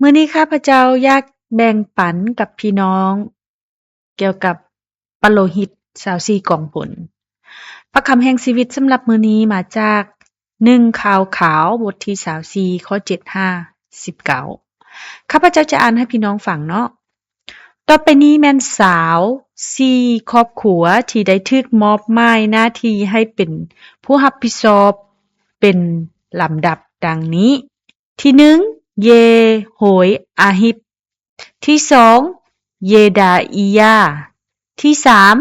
ມື້ນີ້ຂ້າພະເຈົ້າຢາກແບ່ງປັນກັບພີ່ນ້ອງກ່ຽວກັບປະໂລຫິດຊາວສີ່ກອງພົນ. ພະຄຳແຫ່ງຊີວິດສຳລັບມື້ນີ້ມາຈາກ ໜຶ່ງ ຂ່າວຂາວ ບົດທີຊາວສີ່ ຂໍ້ເຈັດຫາສິບເກົ້າ. ຂ້າພະເຈົ້າຈະອ່ານໃຫ້ພີ່ນ້ອງຟັງເນາະ. ຕໍ່ໄປນີ້ແມ່ນຊາວສີ່ຄອບຄົວທີ່ໄດ້ຖືກມອບໝາຍໜ້າທີ່ໃຫ້ເປັນຜູ້ຮັບຜິດຊອບເປັນລຳດັບດັ່ງນີ້. ທີໜຶ່ງ ເຢໂຮອາຮິບ, ທີສອງ ເຢດາອີຍາ, ທີສາມ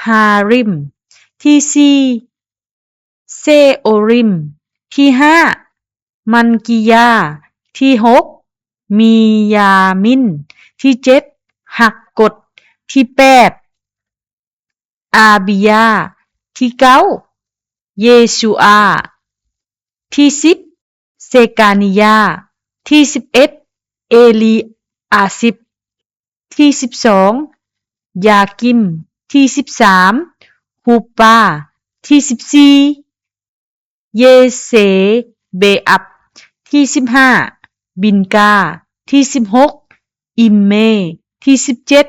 ຮາຣິມ, ທີສີ່ ເຊໂອຣິມ, ທີຫ້າ ມັນກີຍາ, ທີຫົກ ມີຍາມິນ, ທີເຈັດ ຮັກກົດ, ທີແປດ ອາບິຍາ, ທີເກົ້າ ເຢຊູອາ, ທີສິບ ເຊການີຍາ, ທີສິບເອັດ ເອລີອາຊິບ, ທີສິບສອງ ຢາກິມ, ທີສິບສາມ ຮຸບປາ, ທີສິບສີ່ ເຢເຊເບອັບ, ທີສິບຫ້າ ບິນກາ, ທີສິບຫົກ ອິມເມ, ທີສິບເຈັດ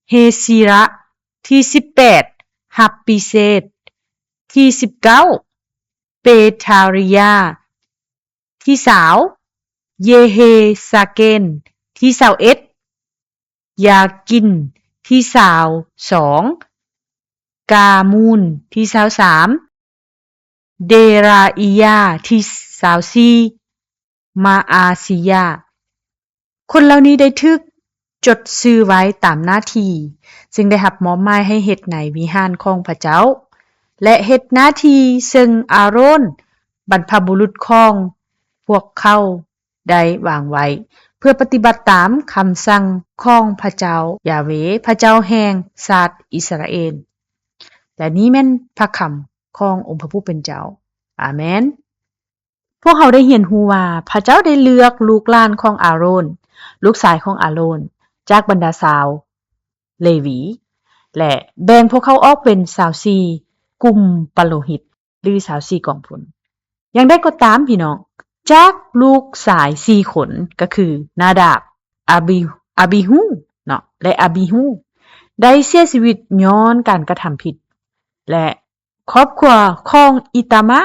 ເຮຊີຣະ, ທີສິບແປດ ຮັບປີເຊດ, ທີສິບເກົ້າ ເປທາຣິຍາ, ທີຊາວ ເຢເຮຊາເກນ, ທີຊາວເອັດ ຢາກິນ, ທີຊາວສອງ ກາມູນ, ທີຊາວສາມ ເດຣາອີຍາ, ທີຊາວສີ່ ມາອາຊີຍາ. ຄົນເຫຼົ່ານີ້ໄດ້ຖືກຈົດຊື່ໄວ້ຕາມໜ້າທີ່ ຊຶ່ງໄດ້ຮັບມອບໝາຍໃຫ້ເຮັດໃນວິຫານຂອງພະເຈົ້າ ແລະ ເຮັດໜ້າທີ່ເຊິ່ງອາໂຣນ ບັນພະບຸລຸດຂອງພວກເຂົາ ໄດ້ວາງໄວ້ ເພື່ອປະຕິບັດຕາມຄຳສັ່ງຂອງພະເຈົ້າຢາເວ ພະເຈົ້າແຫ່ງຊາດອິດສະຣາເອນ. ແລະ ນີ້ແມ່ນພະຄຳຂອງອົງພະຜູ້ເປັນເຈົ້າ. ອາເມນ. ພວກເຮົາໄດ້ຮຽນຮູ້ວ່າ ພະເຈົ້າໄດ້ເລືອກລູກຫຼານຂອງອາໂຣນ, ລູກຊາຍຂອງອາໂຣນ, ຈາກບັນດາຊາວເລວີ ແລະ ແບ່ງພວກເຂົາອອກເປັນຊາວສີ່ກຸ່ມປະໂລຫິດ ຫຼື ຊາວສີ່ກອງພົນ. ຢ່າງໃດກໍຕາມ, ພີ່ນ້ອງ, ຈາກລູກຊາຍສີ່ຄົນ ກໍຄື ນາດາບ, ອາບິ, ອາບິຮູເນາະ ແລະ ອາບິຮູ ໄດ້ເສຍຊີວິດຍ້ອນການກະທຳຜິດ ແລະ ຄອບຄົວຂອງອີຕາມາ.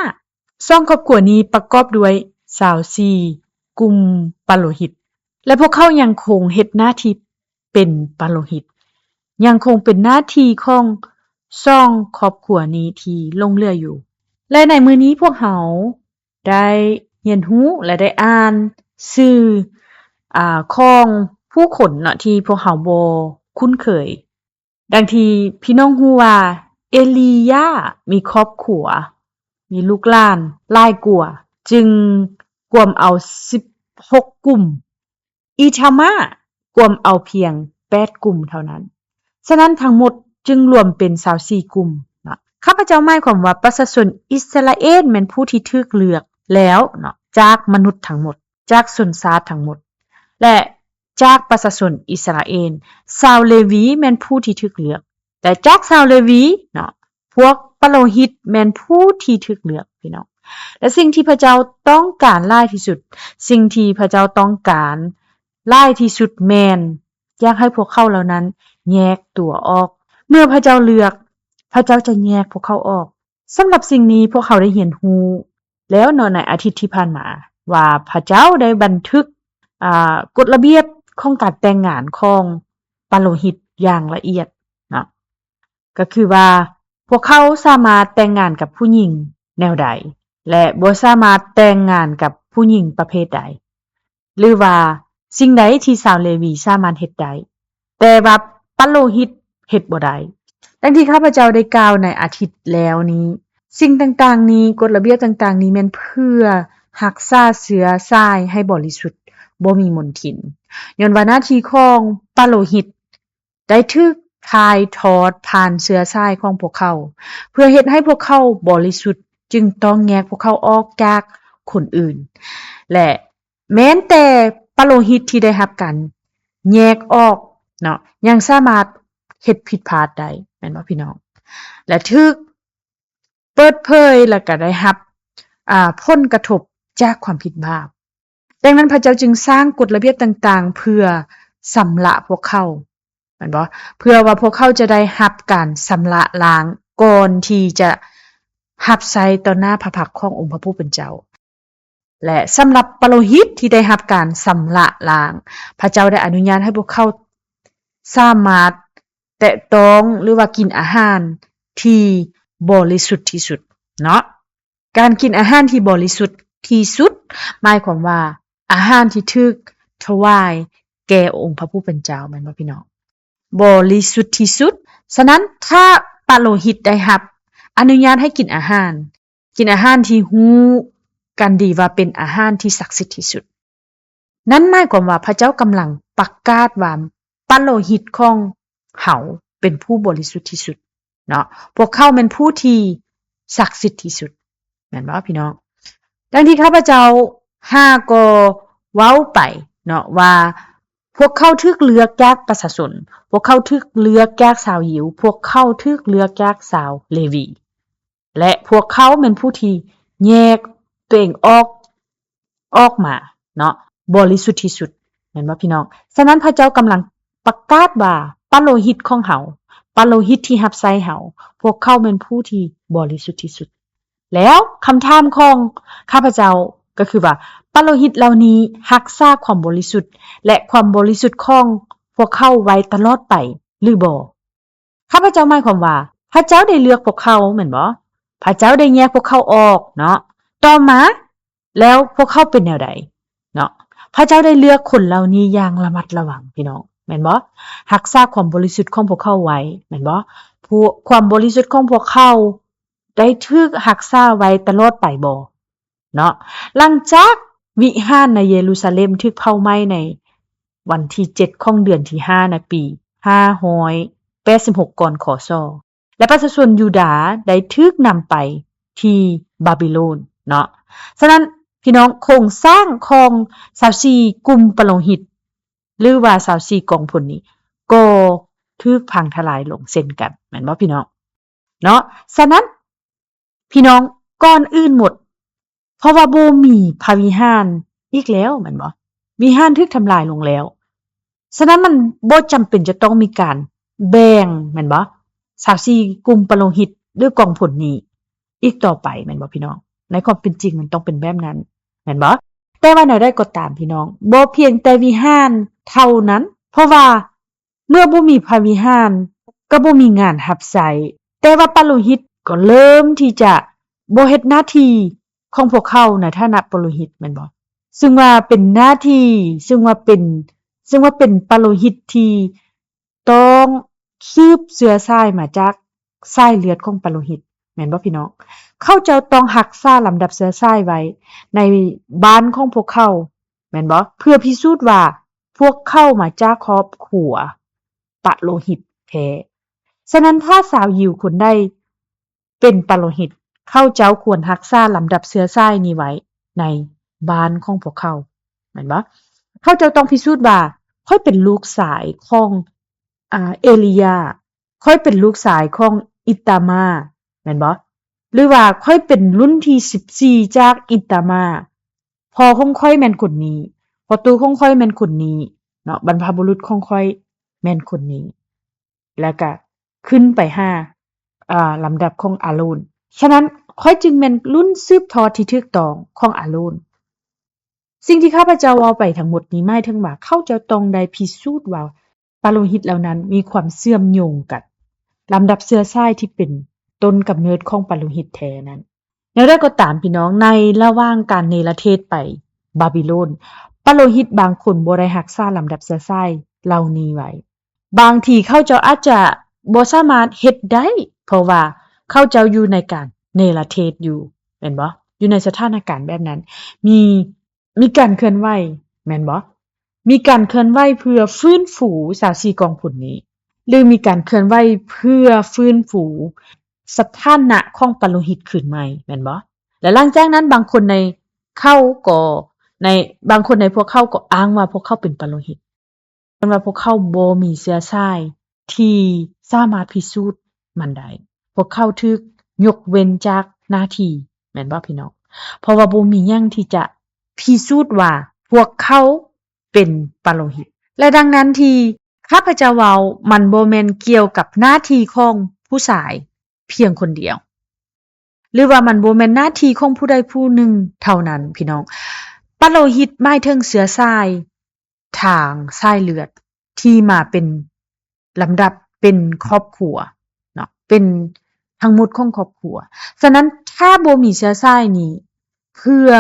ສອງຄອບຄົວນີ້ປະກອບດ້ວຍຊາວສີ່ກຸ່ມປະໂລຫິດ ແລະ ພວກເຂົາຍັງຄົງເຮັດໜ້າທີ່ເປັນປະໂລຫິດ, ຍັງຄົງເປັນໜ້າທີ່ຂອງສອງຄອບຄົວນີ້ທີ່ຫຼົງເຫຼືອຢູ່. ແລະ ໃນມື້ນີ້ພວກເຮົາໄດ້ຮຽນຮູ້ ແລະ ໄດ້ອ່ານຊື່ ອາ ຂອງຜູ້ຄົນເນາະ ທີ່ພວກເຮົາບໍ່ຄຸ້ນເຄີຍ. ດັ່ງທີ່ພີ່ນ້ອງຮູ້ວ່າ ເອລີຢາມີຄອບຄົວ ມີລູກຫຼານຫຼາຍກວ່າ ຈຶ່ງກວມເອົາສິບຫົກກຸ່ມ, ອີຕາມາກວມເອົາພຽງແປດກຸ່ມເທົ່ານັ້ນ. ສະນັ້ນ ທັງໝົດຈຶ່ງລວມເປັນຊາວສີ່ກຸ່ມເນາະ. ຂ້າພະເຈົ້າໝາຍຄວາມວ່າ ປະຊາຊົນອິດສະຣາເອນແມ່ນຜູ້ທີ່ຖືກເລືອກແລ້ວເນາະ ຈາກມະນຸດທັງໝົດ, ຈາກຊົນຊາດທັງໝົດ ແລະ ຈາກປະຊາຊົນອິດສະຣາເອນ, ຊາວເລວີແມ່ນຜູ້ທີ່ຖືກເລືອກ ແລະ ຈາກຊາວເລວີເນາະ, ພວກປະໂລຫິດແມ່ນຜູ້ທີ່ຖືກເລືອກ, ພີ່ນ້ອງ. ແລະ ສິ່ງທີ່ພະເຈົ້າຕ້ອງການຫຼາຍທີ່ສຸດ, ສິ່ງທີ່ພະເຈົ້າຕ້ອງການຫຼາຍທີ່ສຸດແມ່ນຢາກໃຫ້ພວກເຂົາເຫຼົ່ານັ້ນແຍກຕົວອອກ. ເມື່ອພະເຈົ້າເລືອກ, ພະເຈົ້າຈະແຍກພວກເຂົາອອກ. ສຳລັບສິ່ງນີ້ ພວກເຮົາໄດ້ຮຽນຮູ້ແລ້ວເນາະ ໃນອາທິດທີ່ຜ່ານມາ ວ່າພະເຈົ້າໄດ້ບັນທຶກ ອາ ກົດລະບຽບຂອງການແຕ່ງງານຂອງປະໂລຫິດຢ່າງລະອຽດເນາະ, ກໍຄືວ່າພວກເຂົາສາມາດແຕ່ງງານກັບຜູ້ຍິງແນວໃດ ແລະ ບໍ່ສາມາດແຕ່ງງານກັບຜູ້ຍິງປະເພດໃດ. ຫຼືວ່າສິ່ງໃດທີ່ຊາວເລວີສາມາດເຮັດໄດ້ ແຕ່ວ່າປະໂລຫິດເຮັດບໍ່ໄດ້. ດັ່ງທີ່ຂ້າພະເຈົ້າໄດ້ກ່າວໃນອາທິດແລ້ວນີ້, ສິ່ງຕ່າງໆນີ້, ກົດລະບຽບຕ່າງໆນີ້ແມ່ນເພື່ອຮັກສາເຊື້ອສາຍໃຫ້ບໍລິສຸດ, ບໍ່ມີມົນທິນ, ຍ້ອນວ່າໜ້າທີ່ຂອງປະໂລຫິດ ໄດ້ຖືກຖ່າຍທອດຜ່ານເຊື້ອສາຍຂອງພວກເຂົາ ເພື່ອເຮັດໃຫ້ພວກເຂົາບໍລິສຸດ, ຈຶ່ງຕ້ອງແຍກພວກເຂົາອອກຈາກຄົນອື່ນ ແລະ ແມ່ນແຕ່ປະໂລຫິດທີ່ໄດ້ຮັບການແຍກອອກເນາະ ຍັງສາມາດເຮັດຜິດພາດໄດ້ ແມ່ນບໍ່ພີ່ນ້ອງ? ແລະ ຖືກເປີດເຜີຍ ແລະ ກໍໄດ້ຮັບ ອາ ຜົນກະທົບຈາກຄວາມຜິດບາບ. ດັ່ງນັ້ນພະເຈົ້າຈຶ່ງສ້າງກົດລະບຽບຕ່າງໆ ເພື່ອຊຳລະພວກເຂົາ ແມ່ນບໍ່? ເພື່ອວ່າພວກເຂົາຈະໄດ້ຮັບການຊຳລະລ້າງ ກ່ອນທີ່ຈະຮັບໃຊ້ຕໍ່ໜ້າພະພັກຂອງອົງພະຜູ້ເປັນເຈົ້າ. ແລະ ສຳລັບປະໂລຫິດທີ່ໄດ້ຮັບການຊຳລະລ້າງ, ພະເຈົ້າໄດ້ອະນຸຍາດໃຫ້ພວກເຂົາສາມາດແຕະຕ້ອງ ຫຼືວ່າກິນອາຫານທີ່ບໍລິສຸດທີ່ສຸດເນາະ. ການກິນອາຫານທີ່ບໍລິສຸດທີ່ສຸດ ໝາຍຄວາມວ່າອາຫານທີ່ຖືກຖວາຍແກ່ອົງພະຜູ້ເປັນເຈົ້າ ແມ່ນບໍ່ພີ່ນ້ອງ? ບໍລິສຸດທີ່ສຸດ. ສະນັ້ນ ຖ້າປະໂລຫິດໄດ້ຮັບອະນຸຍາດໃຫ້ກິນອາຫານ, ກິນອາຫານທີ່ຮູ້ກັນດີວ່າເປັນອາຫານທີ່ສັກສິດທີ່ສຸດ, ນັ້ນໝາຍຄວາມວ່າພະເຈົ້າກຳລັງປະກາດວ່າປະໂລຫິດຂອງເຮົາເປັນຜູ້ບໍລິສຸດທີ່ສຸດເນາະ, ພວກເຂົາແມ່ນຜູ້ທີ່ສັກສິດທີ່ສຸດ, ແມ່ນບໍ່ພີ່ນ້ອງ? ດັ່ງທີ່ຂ້າພະເຈົ້າຫາກໍເວົ້າໄປເນາະ ວ່າພວກເຂົາຖືກເລືອກຈາກປະຊາຊົນ, ພວກເຂົາຖືກເລືອກຈາກຊາວຢິວ, ພວກເຂົາຖືກເລືອກຈາກຊາວເລວີ ແລະ ພວກເຂົາແມ່ນຜູ້ທີ່ແຍກຕົວເອງອອກ ອອກມາເນາະ, ບໍລິສຸດທີ່ສຸດ, ແມ່ນບໍ່ພີ່ນ້ອງ? ສະນັ້ນ ພະເຈົ້າກຳລັງປະກາດວ່າ ປະໂລຫິດຂອງເຮົາ, ປະໂລຫິດທີ່ຮັບໃຊ້ເຮົາ, ພວກເຂົາແມ່ນຜູ້ທີ່ບໍລິສຸດທີ່ສຸດ. ແລ້ວຄຳຖາມຂອງຂ້າພະເຈົ້າກໍຄືວ່າ ປະໂລຫິດເຫຼົ່ານີ້ຮັກສາຄວາມບໍລິສຸດ ແລະ ຄວາມບໍລິສຸດຂອງພວກເຂົາໄວ້ຕະຫຼອດໄປຫຼືບໍ່? ຂ້າພະເຈົ້າໝາຍຄວາມວ່າ ພະເຈົ້າໄດ້ເລືອກພວກເຂົາແມ່ນບໍ່? ພະເຈົ້າໄດ້ແຍກພວກເຂົາອອກເນາະ, ຕໍ່ມາແລ້ວພວກເຂົາເປັນແນວໃດເນາະ? ພະເຈົ້າໄດ້ເລືອກຄົນເຫຼົ່ານີ້ຢ່າງລະມັດລະວັງ ພີ່ນ້ອງ, ແມ່ນບໍ່? ຮັກສາຄວາມບໍລິສຸດຂອງພວກເຂົາໄວ້ ແມ່ນບໍ່? ພວກ ຄວາມບໍລິສຸດຂອງພວກເຂົາໄດ້ຖືກຮັກສາໄວ້ຕະຫຼອດໄປບໍ່? ເນາະ. ຫຼັງຈາກວິຫານໃນເຢຣູຊາເລັມຖືກເຜົາໄໝ້ໃນວັນທີເຈັດຂອງເດືອນທີຫ້າ ໃນປີຫ້າຮ້ອຍແປດສິບຫົກ ກ່ອນ ຄ.ສ. ແລະ ປະຊາຊົນຢູດາໄດ້ຖືກນຳໄປທີ່ບາບິໂລນເນາະ. ສະນັ້ນ ພີ່ນ້ອງ, ໂຄງສ້າງຂອງຊາວສີ່ກຸ່ມປະໂລຫິດ ຫຼືວ່າຊາວສີ່ກອງພົນນີ້ ກໍຖືກພັງທະລາຍລົງເຊັ່ນກັນ ແມ່ນບໍ່ພີ່ນ້ອງ? ເນາະ. ສະນັ້ນ ພີ່ນ້ອງ, ກ່ອນອື່ນໝົດ ເພາະວ່າບໍ່ມີພະວິຫານອີກແລ້ວ ແມ່ນບໍ່? ວິຫານຖືກທຳລາຍລົງແລ້ວ. ສະນັ້ນ ມັນບໍ່ຈຳເປັນຈະຕ້ອງມີການແບ່ງ ແມ່ນບໍ່? ຊາວສີ່ກຸ່ມປະໂລຫິດ ຫຼື ກອງພົນນີ້ອີກຕໍ່ໄປ ແມ່ນບໍ່ພີ່ນ້ອງ? ໃນຄວາມເປັນຈິງມັນຕ້ອງເປັນແບບນັ້ນ ແມ່ນບໍ່? ແຕ່ວ່າແນວໃດກໍຕາມ ພີ່ນ້ອງ, ບໍ່ພຽງແຕ່ວິຫານເທົ່ານັ້ນ, ເພາະວ່າ ເມື່ອບໍ່ມີພະວິຫານ ກໍບໍ່ມີງານຮັບໃຊ້, ແຕ່ວ່າປະໂລຫິດກໍເລີ່ມທີ່ຈະບໍ່ເຮັດໜ້າທີ່ຂອງພວກເຂົາໃນຖານະປະໂລຫິດ ແມ່ນບໍ່? ຊຶ່ງວ່າເປັນໜ້າທີ່, ຊຶ່ງວ່າເປັນ, ຊຶ່ງວ່າເປັນປະໂລຫິດທີ່ຕ້ອງສືບເຊື້ອສາຍມາຈາກສາຍເລືອດຂອງປະໂລຫິດ ແມ່ນບໍ່ພີ່ນ້ອງ? ເຂົາເຈົ້າຕ້ອງຮັກສາລຳດັບເຊື້ອສາຍໄວ້ໃນບ້ານຂອງພວກເຂົາ ແມ່ນບໍ່? ເພື່ອພິສູດວ່າພວກເຂົາມາຈາກຄອບຄົວປະໂລຫິດແທ້. ສະນັ້ນ ຖ້າຊາວຢິວຄົນໃດເປັນປະໂລຫິດ, ເຂົາເຈົ້າຄວນຮັກສາລຳດັບເຊື້ອສາຍນີ້ໄວ້ໃນບ້ານຂອງພວກເຂົາ, ແມ່ນບໍ່? ເຂົາເຈົ້າຕ້ອງພິສູດວ່າ ຂ້ອຍເປັນລູກຊາຍຂອງ ອາ ເອລີຍາ, ຂ້ອຍເປັນລູກຊາຍຂອງອີຕາມາ, ແມ່ນບໍ່? ຫຼືວ່າຂ້ອຍເປັນລຸ້ນທີສິບສີ່ຈາກອີຕາມາ, ພໍ່ຂອງຂ້ອຍແມ່ນຄົນນີ້, ພໍ່ຕູ້ຂອງຂ້ອຍແມ່ນຄົນນີ້ເນາະ, ບັນພະບຸລຸດຂອງຂ້ອຍແມ່ນຄົນນີ້, ແລ້ວກະຂຶ້ນໄປຫາ ອາ ລຳດັບຂອງອາໂລນ. ສະນັ້ນ ຂ້ອຍຈຶ່ງແມ່ນລຸ້ນສືບທອດທີ່ຖືກຕ້ອງຂອງອາໂລນ. ສິ່ງທີ່ຂ້າພະເຈົ້າເວົ້າໄປທັງໝົດນີ້ ໝາຍເຖິງວ່າ ເຂົາເຈົ້າຕ້ອງໄດ້ພິສູດວ່າ ປະໂລຫິດເຫຼົ່ານັ້ນມີຄວາມເຊື່ອມໂຍງກັນ, ລຳດັບເຊື້ອສາຍທີ່ເປັນຕົ້ນກຳເນີດຂອງປະໂລຫິດແທ້ນັ້ນ. ແນວໃດກໍຕາມ ພີ່ນ້ອງ, ໃນລະຫວ່າງການເນລະເທດໄປບາບິໂລນ, ປະໂລຫິດບາງຄົນບໍ່ໄດ້ຮັກສາລຳດັບເຊື້ອສາຍເຫຼົ່ານີ້ໄວ້. ບາງທີເຂົາເຈົ້າອາດຈະບໍ່ສາມາດເຮັດໄດ້, ເພາະວ່າເຂົາເຈົ້າຢູ່ໃນການເນລະເທດຢູ່, ແມ່ນບໍ່? ຢູ່ໃນສະຖານະການແບບນັ້ນ, ມີ ມີການເຄື່ອນໄຫວ ແມ່ນບໍ່? ມີການເຄື່ອນໄຫວເພື່ອຟື້ນຟູຊາວສີ່ກອງພົນນີ້ ຫຼື ມີການເຄື່ອນໄຫວເພື່ອຟື້ນຟູສະຖານະຂອງປະໂລຫິດຄືນໃໝ່ ແມ່ນບໍ່? ແລະ ຫຼັງຈາກນັ້ນ ບາງຄົນໃນເຂົາກໍ ໃນ ບາງຄົນໃນພວກເຂົາກໍອ້າງວ່າພວກເຂົາເປັນປະໂລຫິດ. ເພິ່ນວ່າພວກເຂົາບໍ່ມີເຊື້ອສາຍທີ່ສາມາດພິສູດມັນໄດ້. ພວກເຂົາຖືກຍົກເວັ້ນຈາກໜ້າທີ່ ແມ່ນບໍ່ພີ່ນ້ອງ? ເພາະວ່າບໍ່ມີຫຍັງທີ່ຈະພິສູດວ່າ ພວກເຂົາເປັນປະໂລຫິດ. ແລະ ດັ່ງນັ້ນທີ່ຂ້າພະເຈົ້າເວົ້າ ມັນບໍ່ແມ່ນກ່ຽວກັບໜ້າທີ່ຂອງຜູ້ຊາຍພຽງຄົນດຽວ ຫຼືວ່າມັນບໍ່ແມ່ນໜ້າທີ່ຂອງຜູ້ໃດຜູ້ໜຶ່ງເທົ່ານັ້ນ ພີ່ນ້ອງ. ປະໂລຫິດໝາຍເຖິງເຊື້ອສາຍທາງສາຍເລືອດທີ່ມາເປັນລຳດັບເປັນຄອບຄົວເນາະ ເປັນທັງໝົດຂອງຄອບຄົວ. ສະນັ້ນ ຖ້າບໍ່ມີເຊື້ອສາຍນີ້ ເພື່ອ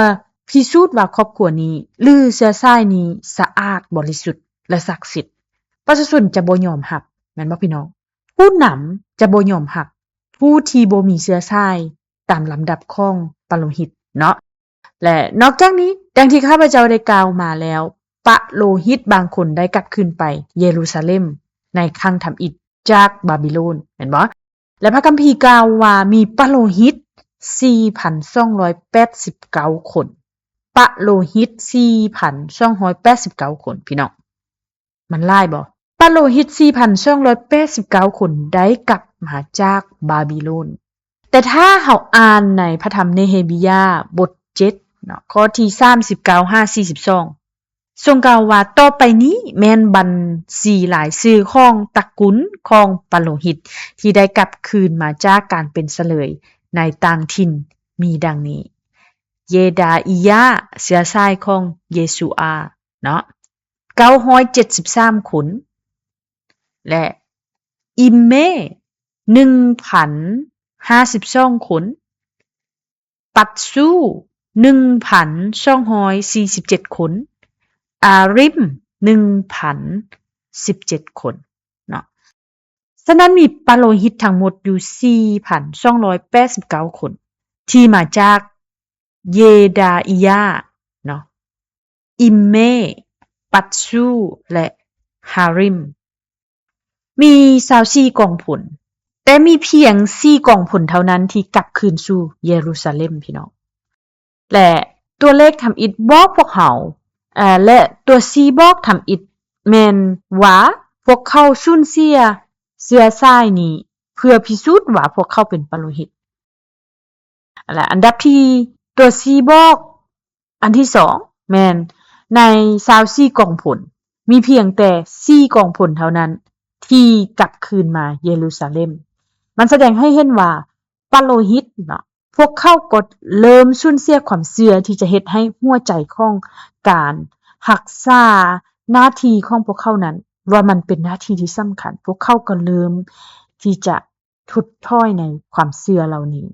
ພິສູດວ່າຄອບຄົວນີ້ ຫຼື ເຊື້ອສາຍນີ້ສະອາດ, ບໍລິສຸດ ແລະ ສັກສິດ, ປະຊາຊົນຈະບໍ່ຍອມຮັບ, ແມ່ນບໍ່ພີ່ນ້ອງ? ຜູ້ນຳຈະບໍ່ຍອມຮັບຜູ້ທີ່ບໍ່ມີເຊື້ອສາຍຕາມລຳດັບຂອງປະໂລຫິດເນາະ. ແລະ ນອກຈາກນີ້, ດັ່ງທີ່ຂ້າພະເຈົ້າໄດ້ກ່າວມາແລ້ວ, ປະໂລຫິດບາງຄົນໄດ້ກັບຄືນໄປເຢຣູຊາເລັມໃນຄັ້ງທຳອິດຈາກບາບິໂລນ, ແມ່ນບໍ່? ແລະ ພະຄຳພີກ່າວວ່າມີປະໂລຫິດສີ່ພັນສອງຮ້ອຍແປດສິບເກົ້າຄົນ, ປະໂລຫິດສີ່ພັນສອງຮ້ອຍແປດສິບເກົ້າຄົນ ພີ່ນ້ອງ. ມັນຫຼາຍບໍ່? ປະໂລຫິດສີ່ພັນສອງຮ້ອຍແປດສິບເກົ້າຄົນໄດ້ກັບມາຈາກບາບິໂລນ. ແຕ່ຖ້າເຮົາອ່ານໃນພະທຳເນເຮມິຍາ ບົດເຈັດເນາະ ຂໍ້ທີສາມສິບເກົ້າຫາສີ່ສິບສອງ ຊົງກ່າວວ່າ ຕໍ່ໄປນີ້ແມ່ນບັນຊີລາຍຊື່ຂອງຕະກຸນຂອງປະໂລຫິດທີ່ໄດ້ກັບຄືນມາຈາກການເປັນສະເຫຼີຍໃນຕ່າງຖິ່ນ ມີດັ່ງນີ້: ເຢດາອີຍາ ເຊື້ອສາຍຂອງເຢຊູອາເນາະ ເກົ້າຮ້ອຍເຈັດສິບສາມຄົນ ແລະ ອິມເມ ໜຶ່ງພັນຫ້າສິບສອງຄົນ, ປັດຊູ ໜຶ່ງພັນສອງຮ້ອຍສີ່ສິບເຈັດຄົນ, ອາຣິມ ໜຶ່ງພັນສິບເຈັດຄົນເນາະ. ສະນັ້ນ ມີປະໂລຫິດທັງໝົດຢູ່ສີ່ພັນສອງຮ້ອຍແປດສິບເກົ້າຄົນ ທີ່ມາຈາກເຢດາອີຍາເນາະ, ອິມເມ, ປັດຊູ ແລະ ຮາຣິມ. ມີຊາວສີ່ກອງພົນ, ແຕ່ມີພຽງສີ່ກອງພົນເທົ່ານັ້ນທີ່ກັບຄືນສູ່ເຢຣູຊາເລັມ, ພີ່ນ້ອງ. ແລະ ຕົວເລກທຳອິດບອກພວກເຮົາ, ເອີ ແລະ ຕົວຊີ້ບອກທຳອິດແມ່ນວ່າ ພວກເຂົາສູນເສຍເຊື້ອສາຍນີ້ ເພື່ອພິສູດວ່າພວກເຂົາເປັນປະໂລຫິດ. ແລະ ອັນດັບທີ່ ຕົວຊີ້ບອກອັນທີສອງ ແມ່ນໃນຊາວສີ່ກອງພົນ ມີພຽງແຕ່ສີ່ກອງພົນເທົ່ານັ້ນທີ່ກັບຄືນມາເຢຣູຊາເລັມ. ມັນສະແດງໃຫ້ເຫັນວ່າປະໂລຫິດເນາະ ພວກເຂົາກໍເລີ່ມສູນເສຍຄວາມເຊື່ອທີ່ຈະເຮັດໃຫ້ຫົວໃຈຂອງການຮັກສາໜ້າທີ່ຂອງພວກເຂົານັ້ນ ວ່າມັນເປັນໜ້າທີ່ທີ່ສຳຄັນ. ພວກເຂົາກໍເລີ່ມທີ່ຈະ ຖົດຖອຍໃນຄວາມເຊື່ອເຫຼົ່ານີ້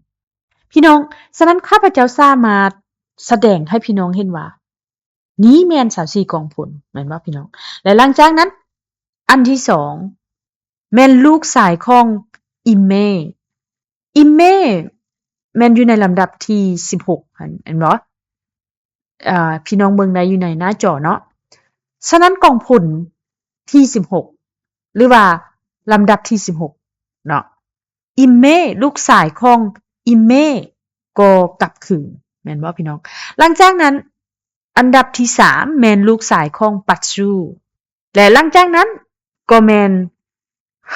ພີ່ນ້ອງ. ສະນັ້ນ ຂ້າພະເຈົ້າສາມາດສະແດງໃຫ້ພີ່ນ້ອງເຫັນວ່າ ນີ້ແມ່ນຊາວສີ່ກອງພົນ ແມ່ນບໍ່ພີ່ນ້ອງ? ແລະ ຫຼັງຈາກນັ້ນ ອັນທີສອງ ແມ່ນລູກຊາຍຂອງອິມເມ. ອິມເມແມ່ນຢູ່ໃນລຳດັບທີສິບຫົກຫັ້ນ ແມ່ນບໍ່? ເອີ ພີ່ນ້ອງເບິ່ງໄດ້ຢູ່ໃນໜ້າຈໍເນາະ. ສະນັ້ນ ກອງພົນທີສິບຫົກ ຫຼືວ່າລຳດັບທີສິບຫົກເນາະ, ອິມເມ ລູກຊາຍຂອງອິມເມກໍກັບຄືນ ແມ່ນບໍ່ພີ່ນ້ອງ? ຫຼັງຈາກນັ້ນ ອັນດັບທີສາມ ແມ່ນລູກຊາຍຂອງປັດຊູ ແລະ ຫຼັງຈາກນັ້ນກໍແມ່ນ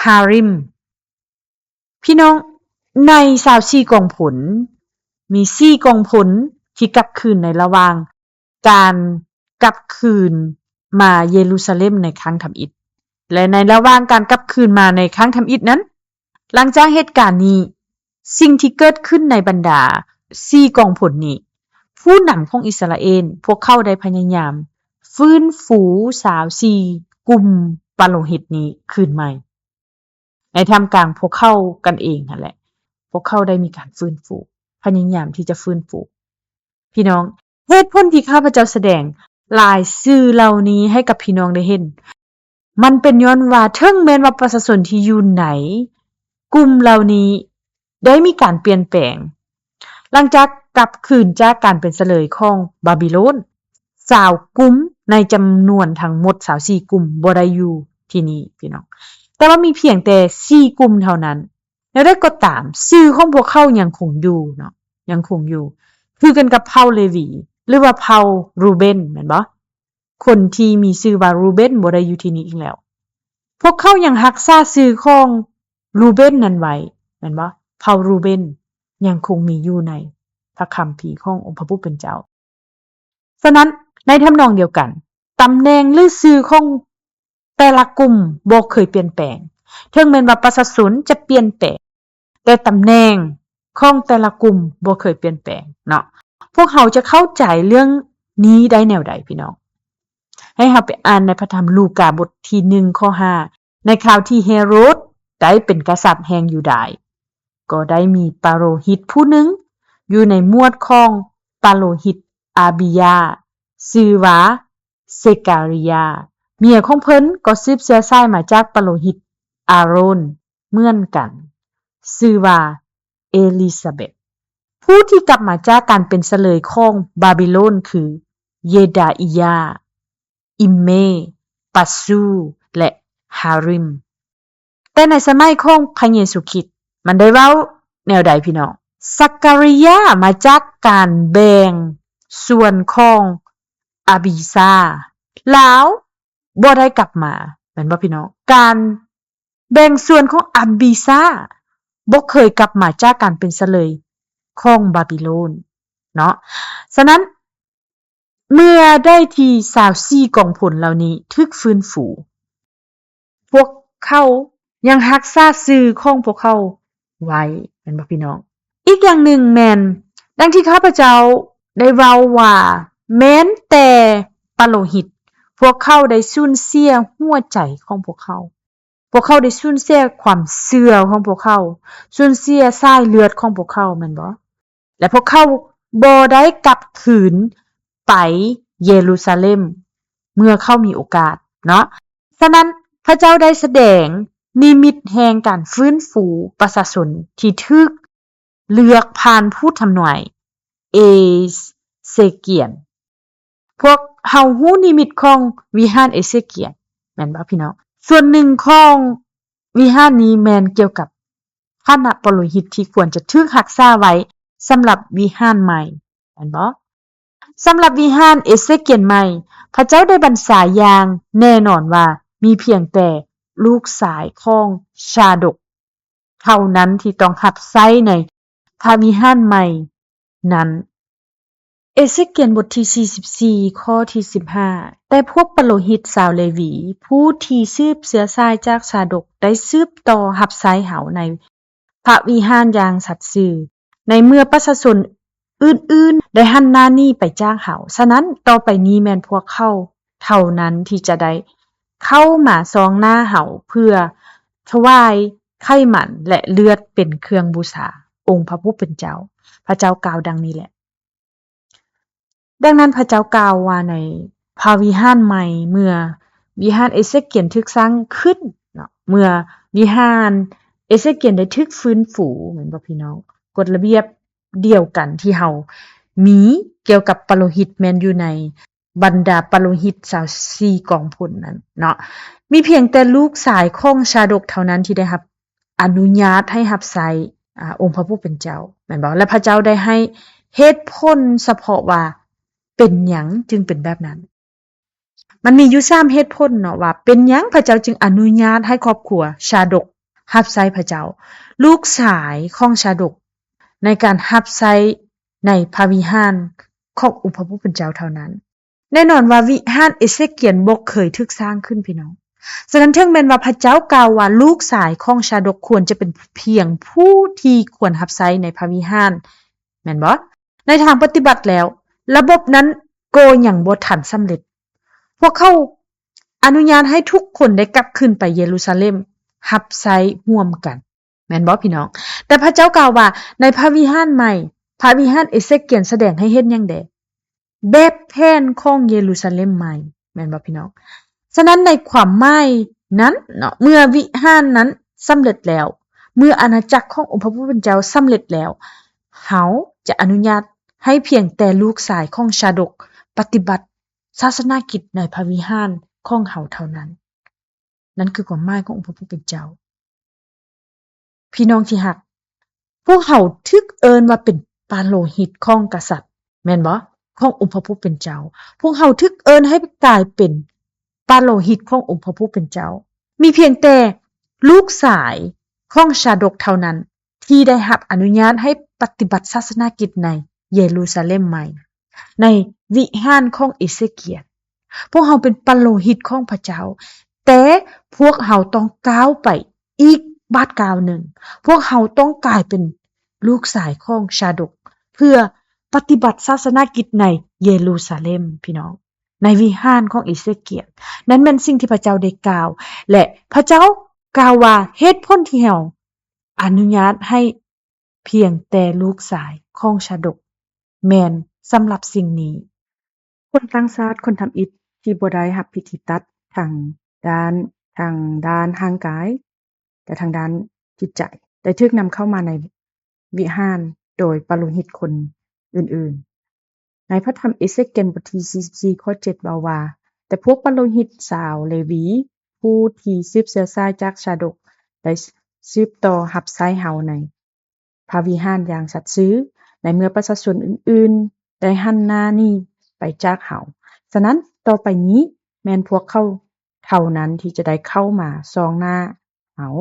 ຮາຣິມ. ພີ່ນ້ອງ, ໃນຊາວສີ່ກອງພົນ ມີສີ່ກອງພົນທີ່ກັບຄືນໃນລະຫວ່າງການກັບຄືນມາເຢຣູຊາເລັມໃນຄັ້ງທຳອິດ ແລະ ໃນລະຫວ່າງການກັບຄືນມາໃນຄັ້ງທຳອິດນັ້ນ, ຫຼັງຈາກເຫດການນີ້, ສິ່ງທີ່ເກີດຂຶ້ນໃນບັນດາສີ່ກອງພົນນີ້, ຜູ້ນຳຂອງອິດສະຣາເອນ ພວກເຂົາໄດ້ພະຍາຍາມຟື້ນຟູຊາວສີ່ກຸ່ມປະໂລຫິດນີ້ຄືນໃໝ່. ໃນທ່າມກາງພວກເຂົາກັນເອງຫັ້ນແຫຼະ, ພວກເຂົາໄດ້ມີການຟື້ນຟູ, ພະຍາຍາມທີ່ຈະຟື້ນຟູ. ພີ່ນ້ອງ, ເຫດຜົນທີ່ຂ້າພະເຈົ້າສະແດງລາຍຊື່ເຫຼົ່ານີ້ໃຫ້ກັບພີ່ນ້ອງໄດ້ເຫັນ, ມັນເປັນຍ້ອນວ່າ ເຖິງແມ່ນວ່າປະຊາຊົນທີ່ຢູ່ໃນກຸ່ມເຫຼົ່ານີ້ໄດ້ມີການປ່ຽນແປງ, ຫຼັງຈາກກັບຄືນຈາກການເປັນສະເຫຼີຍຂອງບາບິໂລນ, ຊາວກຸ່ມໃນຈຳນວນທັງໝົດຊາວສີ່ກຸ່ມບໍ່ໄດ້ຢູ່ທີ່ນີ້ ພີ່ນ້ອງ, ແຕ່ວ່າມີພຽງແຕ່ສີ່ກຸ່ມເທົ່ານັ້ນ. ແນວໃດກໍຕາມ, ຊື່ຂອງພວກເຂົາຍັງຄົງຢູ່ເນາະ, ຍັງຄົງຢູ່, ຄືກັນກັບເຜົ່າເລວີ ຫຼືວ່າເຜົ່າຣູເບນ, ແມ່ນບໍ່? ຄົນທີ່ມີຊື່ວ່າຣູເບນບໍ່ໄດ້ຢູ່ທີ່ນີ້ອີກແລ້ວ. ພວກເຂົາຍັງຮັກສາຊື່ຂອງຣູເບນນັ້ນໄວ້, ແມ່ນບໍ່? ເຜົ່າຣູເບນຍັງຄົງມີຢູ່ໃນພະຄຳພີຂອງອົງພະຜູ້ເປັນເຈົ້າ. ສະນັ້ນ, ໃນທຳນອງດຽວກັນ, ຕຳແໜ່ງ ຫຼື ຊື່ຂອງແຕ່ລະກຸ່ມບໍ່ເຄີຍປ່ຽນແປງ. ເຖິງແມ່ນວ່າປະຊາຊົນຈະປ່ຽນແປງ, ແຕ່ຕຳແໜ່ງຂອງແຕ່ລະກຸ່ມບໍ່ເຄີຍປ່ຽນແປງເນາະ. ພວກເຮົາຈະເຂົ້າໃຈເລື່ອງນີ້ໄດ້ແນວໃດ, ພີ່ນ້ອງ? ໃຫ້ເຮົາໄປອ່ານໃນພະທຳລູກາ ບົດທີໜຶ່ງ ຂໍ້ຫ້າ, ໃນຄາວທີ່ເຮໂຣດໄດ້ເປັນກະສັດແຫ່ງຢູດາຍ, ກໍໄດ້ມີປະໂລຫິດຜູ້ໜຶ່ງຢູ່ໃນໝວດຂອງປະໂລຫິດອາບິຢາ, ຊື່ວ່າເຊກາຣິຢາ. ເມຍຂອງເພິ່ນກໍສືບເຊື້ອສາຍມາຈາກປະໂລຫິດອາໂຣນເໝືອນກັນ, ຊື່ວ່າເອລີຊາເບັດ. ຜູ້ທີ່ກັບມາຈາກການເປັນສະເລີຍຂອງບາບິໂລນຄືເຢດາອິຍາ, ອິມເມ, ປາຊູ ແລະ ຮາຣິມ. ແຕ່ໃນສະໄໝຂອງພະເຢຊູຄຣິດ ມັນໄດ້ເວົ້າແນວໃດ, ພີ່ນ້ອງ? ຊັກກາຣິຢາມາຈາກການແບ່ງສ່ວນຂອງອາບີຊາ, ລາວບໍ່ໄດ້ກັບມາ, ແມ່ນບໍ່, ພີ່ນ້ອງ? ການແບ່ງສ່ວນຂອງອາບີຊາບໍ່ເຄີຍກັບມາຈາກການເປັນສະເລີຍຂອງບາບິໂລນເນາະ. ສະນັ້ນ, ເມື່ອໄດ້ທີ່ຊາວສີ່ກອງພົນເຫຼົ່ານີ້ຖືກຟື້ນຟູ, ພວກເຂົາຍັງຮັກສາຊື່ຂອງພວກເຂົາໄວ້, ແມ່ນບໍ່, ພີ່ນ້ອງ? ອີກຢ່າງໜຶ່ງແມ່ນ, ດັ່ງທີ່ຂ້າພະເຈົ້າໄດ້ເວົ້າວ່າ, ແມ່ນແຕ່ປະໂລຫິດ, ພວກເຂົາໄດ້ສູນເສຍຫົວໃຈຂອງພວກເຂົາ. ພວກເຂົາໄດ້ສູນເສຍຄວາມເຊື່ອຂອງພວກເຂົາ, ສູນເສຍສາຍເລືອດຂອງພວກເຂົາ, ແມ່ນບໍ່? ແລະ ພວກເຂົາບໍ່ໄດ້ກັບຄືນໄປເຢຣູຊາເລັມເມື່ອເຂົາມີໂອກາດເນາະ. ສະນັ້ນ, ພະເຈົ້າໄດ້ສະແດງນິມິດແຫ່ງການຟື້ນຟູປະຊາຊົນທີ່ຖືກເລືອກຜ່ານຜູ້ທຳນາຍເອເຊກຽນ. ພວກເຮົາຮູ້ນິມິດຂອງວິຫານເອເຊກຽນ, ແມ່ນບໍ່, ພີ່ນ້ອງ? ສ່ວນໜຶ່ງຂອງວິຫານນີ້ແມ່ນກ່ຽວກັບຄະນະປະໂລຫິດທີ່ຄວນຈະຖືກຮັກສາໄວ້ສຳລັບວິຫານໃໝ່, ແມ່ນບໍ່? ສຳລັບວິຫານເອເຊກຽນໃໝ່, ພະເຈົ້າໄດ້ບັນຊາຢ່າງແນ່ນອນວ່າ ມີພຽງແຕ່ລູກຊາຍຂອງຊາດົກເທົ່ານັ້ນທີ່ຕ້ອງຮັບໃຊ້ໃນພະວິຫານໃໝ່ນັ້ນ. ເອເຊກຽນບົດທີສີ່ສິບສີ່ ຂໍ້ທີສິບຫ້າ, ແຕ່ພວກປະໂລຫິດຊາວເລວີ ຜູ້ທີ່ສືບເຊື້ອສາຍຈາກຊາດົກ ໄດ້ສືບຕໍ່ຮັບໃຊ້ເຮົາໃນພະວິຫານຢ່າງສັດຊື່ ໃນເມື່ອປະຊາຊົນອື່ນໆໄດ້ຫັນໜ້າໜີໄປຈາກເຮົາ. ສະນັ້ນ, ຕໍ່ໄປນີ້ແມ່ນພວກເຂົາເທົ່ານັ້ນທີ່ຈະໄດ້ເຂົ້າມາສ່ອງໜ້າເຮົາ ເພື່ອຖວາຍໄຂມັນ ແລະ ເລືອດເປັນເຄື່ອງບູຊາອົງພະຜູ້ເປັນເຈົ້າ. ພະເຈົ້າກ່າວດັ່ງນີ້ແຫຼະ. ດັ່ງນັ້ນ, ພະເຈົ້າກ່າວວ່າໃນພະວິຫານໃໝ່, ເມື່ອວິຫານເອເຊກຽນຖືກສ້າງຂຶ້ນເນາະ, ເມື່ອວິຫານເອເຊກຽນໄດ້ຖືກຟື້ນຟູ, ແມ່ນບໍ່, ພີ່ນ້ອງ? ກົດລະບຽບດຽວກັນທີ່ເຮົາມີກ່ຽວກັບປະໂລຫິດ ແມ່ນຢູ່ໃນບັນດາປະໂລຫິດຊາວສີ່ກອງພົນນັ້ນເນາະ, ມີພຽງແຕ່ລູກຊາຍຂອງຊາດົກເທົ່ານັ້ນທີ່ໄດ້ຮັບ ອະນຸຍາດໃຫ້ຮັບໃຊ້ ອາ ອົງພະຜູ້ເປັນເຈົ້າ, ແມ່ນບໍ່? ແລະ ພະເຈົ້າໄດ້ໃຫ້ເຫດຜົນສະເພາະວ່າເປັນຫຍັງຈຶ່ງເປັນແບບນັ້ນ. ມັນມີຢູ່ສາມເຫດຜົນເນາະ ວ່າເປັນຫຍັງພະເຈົ້າຈຶ່ງອະນຸຍາດໃຫ້ຄອບຄົວຊາດົກຮັບໃຊ້ພະເຈົ້າ. ລູກຊາຍຂອງຊາດົກໃນການຮັບໃຊ້ໃນພະວິຫານຂອງອົງພະຜູ້ເປັນເຈົ້າເທົ່ານັ້ນ. ແນ່ນອນວ່າວິຫານເອເຊກຽນບໍ່ເຄີຍຖືກສ້າງຂຶ້ນ, ພີ່ນ້ອງ. ສະນັ້ນ, ເຖິງແມ່ນວ່າພະເຈົ້າກ່າວວ່າລູກຊາຍຂອງຊາດົກຄວນຈະເປັນພຽງຜູ້ທີ່ຄວນຮັບໃຊ້ໃນພະວິຫານ, ແມ່ນບໍ່? ໃນທາງປະຕິບັດແລ້ວ, ລະບົບນັ້ນກໍຍັງບໍ່ທັນສຳເລັດ. ພວກເຂົາອະນຸຍາດໃຫ້ທຸກຄົນໄດ້ກັບຄືນໄປເຢຣູຊາເລັມຮັບໃຊ້ຮ່ວມກັນ. ແມ່ນບໍ່, ພີ່ນ້ອງ? ແຕ່ພະເຈົ້າກ່າວວ່າ ໃນພະວິຫານໃໝ່, ພະວິຫານເອເຊກຽນສະແດງໃຫ້ເຫັນຫຍັງແດ່? ແບບແຜນຂອງເຢຣູຊາເລັມໃໝ່, ແມ່ນບໍ່, ພີ່ນ້ອງ? ສະນັ້ນ, ໃນຄວາມໝາຍນັ້ນເນາະ, ເມື່ອວິຫານນັ້ນສຳເລັດແລ້ວ, ເມື່ອອານາຈັກຂອງອົງພະຜູ້ເປັນເຈົ້າສຳເລັດແລ້ວ, ເຮົາຈະອະນຸຍາດໃຫ້ພຽງແຕ່ລູກຊາຍຂອງຊາດົກປະຕິບັດສາສະໜາກິດໃນພະວິຫານຂອງເຮົາເທົ່ານັ້ນ. ນັ້ນຄືຄວາມໝາຍຂອງອົງພະຜູ້ເປັນເຈົ້າ. ພີ່ນ້ອງທີ່ຮັກ, ພວກເຮົາຖືກເອີ້ນວ່າເປັນປະໂລຫິດຂອງກະສັດ, ແມ່ນບໍ່? ຂອງອົງພະຜູ້ເປັນເຈົ້າ. ພວກເຮົາຖືກເອີ້ນໃຫ້ກາຍເປັນປະໂລຫິດຂອງອົງພະຜູ້ເປັນເຈົ້າ. ມີພຽງແຕ່ລູກຊາຍຂອງຊາດົກເທົ່ານັ້ນ ທີ່ໄດ້ຮັບອະນຸຍາດໃຫ້ປະຕິບັດສາສະໜາກິດໃນເຢຣູຊາເລັມໃໝ່, ໃນ ວິຫານຂອງເອເຊກຽນ. ພວກເຮົາເປັນປະໂລຫິດຂອງພະເຈົ້າ, ແຕ່ພວກເຮົາຕ້ອງກ້າວໄປອີກບາດກ້າວໜຶ່ງ. ພວກເຮົາຕ້ອງກາຍເປັນລູກຊາຍຂອງຊາດົກ ເພື່ອປະຕິບັດສາສະໜາກິດໃນເຢຣູຊາເລັມ, ພີ່ນ້ອງ, ໃນວິຫານຂອງເອເຊກຽນ. ນັ້ນແມ່ນສິ່ງທີ່ພະເຈົ້າໄດ້ກ່າວ ແລະ ພະເຈົ້າກ່າວວ່າເຫດຜົນທີ່ເຮົາອະນຸຍາດໃຫ້ ພຽງແຕ່ລູກຊາຍຂອງຊາດົກແມ່ນສຳລັບສິ່ງນີ້. ຄົນຕ່າງຊາດ, ຄົນທຳອິດທີ່ບໍ່ໄດ້ຮັບພິທີຕັດທາງດ້ານ, ທາງດ້ານຮ່າງກາຍ ແລະ ທາງດ້ານຈິດໃຈ ໄດ້ຖືກນຳເຂົ້າມາໃນວິຫານໂດຍປະໂລຫິດຄົນອື່ນໆ. ໃນພະທຳເອເຊກຽນບົດທີສີ່ສິບສີ່ ຂໍ້ເຈັດ ເວົ້າວ່າ, ແຕ່ພວກປະໂລຫິດຊາວເລວີ ຜູ້ທີ່ສືບເຊື້ອສາຍຈາກຊາດົກ ໄດ້ສືບຕໍ່ຮັບໃຊ້ເຮົາໃນພະວິຫານຢ່າງສັດຊື່, ໃນເມື່ອປະຊາຊົນອື່ນໆໄດ້ຫັນໜ້າໜີໄປຈາກເຮົາ. ສະນັ້ນ, ຕໍ່ໄປນີ້ແມ່ນພວກເຂົາເທົ່ານັ້ນທີ່ຈະໄດ້ເຂົ້າມາສ່ອງໜ້າ ເຮົາ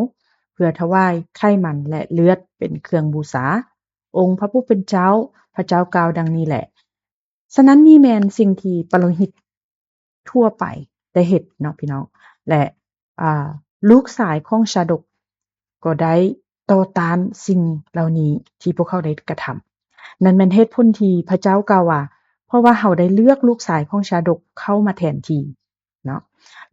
ເພື່ອຖວາຍໄຂມັນ ແລະ ເລືອດເປັນເຄື່ອງບູຊາ. ອົງພະຜູ້ເປັນເຈົ້າ, ພະເຈົ້າກ່າວດັ່ງນີ້ແຫຼະ. ສະນັ້ນນີ້ແມ່ນສິ່ງທີ່ປະໂລຫິດທົ່ວໄປໄດ້ເຮັດເນາະ ພີ່ນ້ອງ ແລະ ອາ ລູກຊາຍຂອງຊາດົກກໍໄດ້ຕໍ່ຕ້ານສິ່ງເຫຼົ່ານີ້ທີ່ພວກເຂົາໄດ້ກະທຳ. ນັ້ນແມ່ນເຫດຜົນທີ່ພະເຈົ້າກ່າວວ່າ, ເພາະວ່າເຮົາໄດ້ເລືອກລູກຊາຍຂອງຊາດົກເຂົ້າມາແທນທີ່. ເນາະ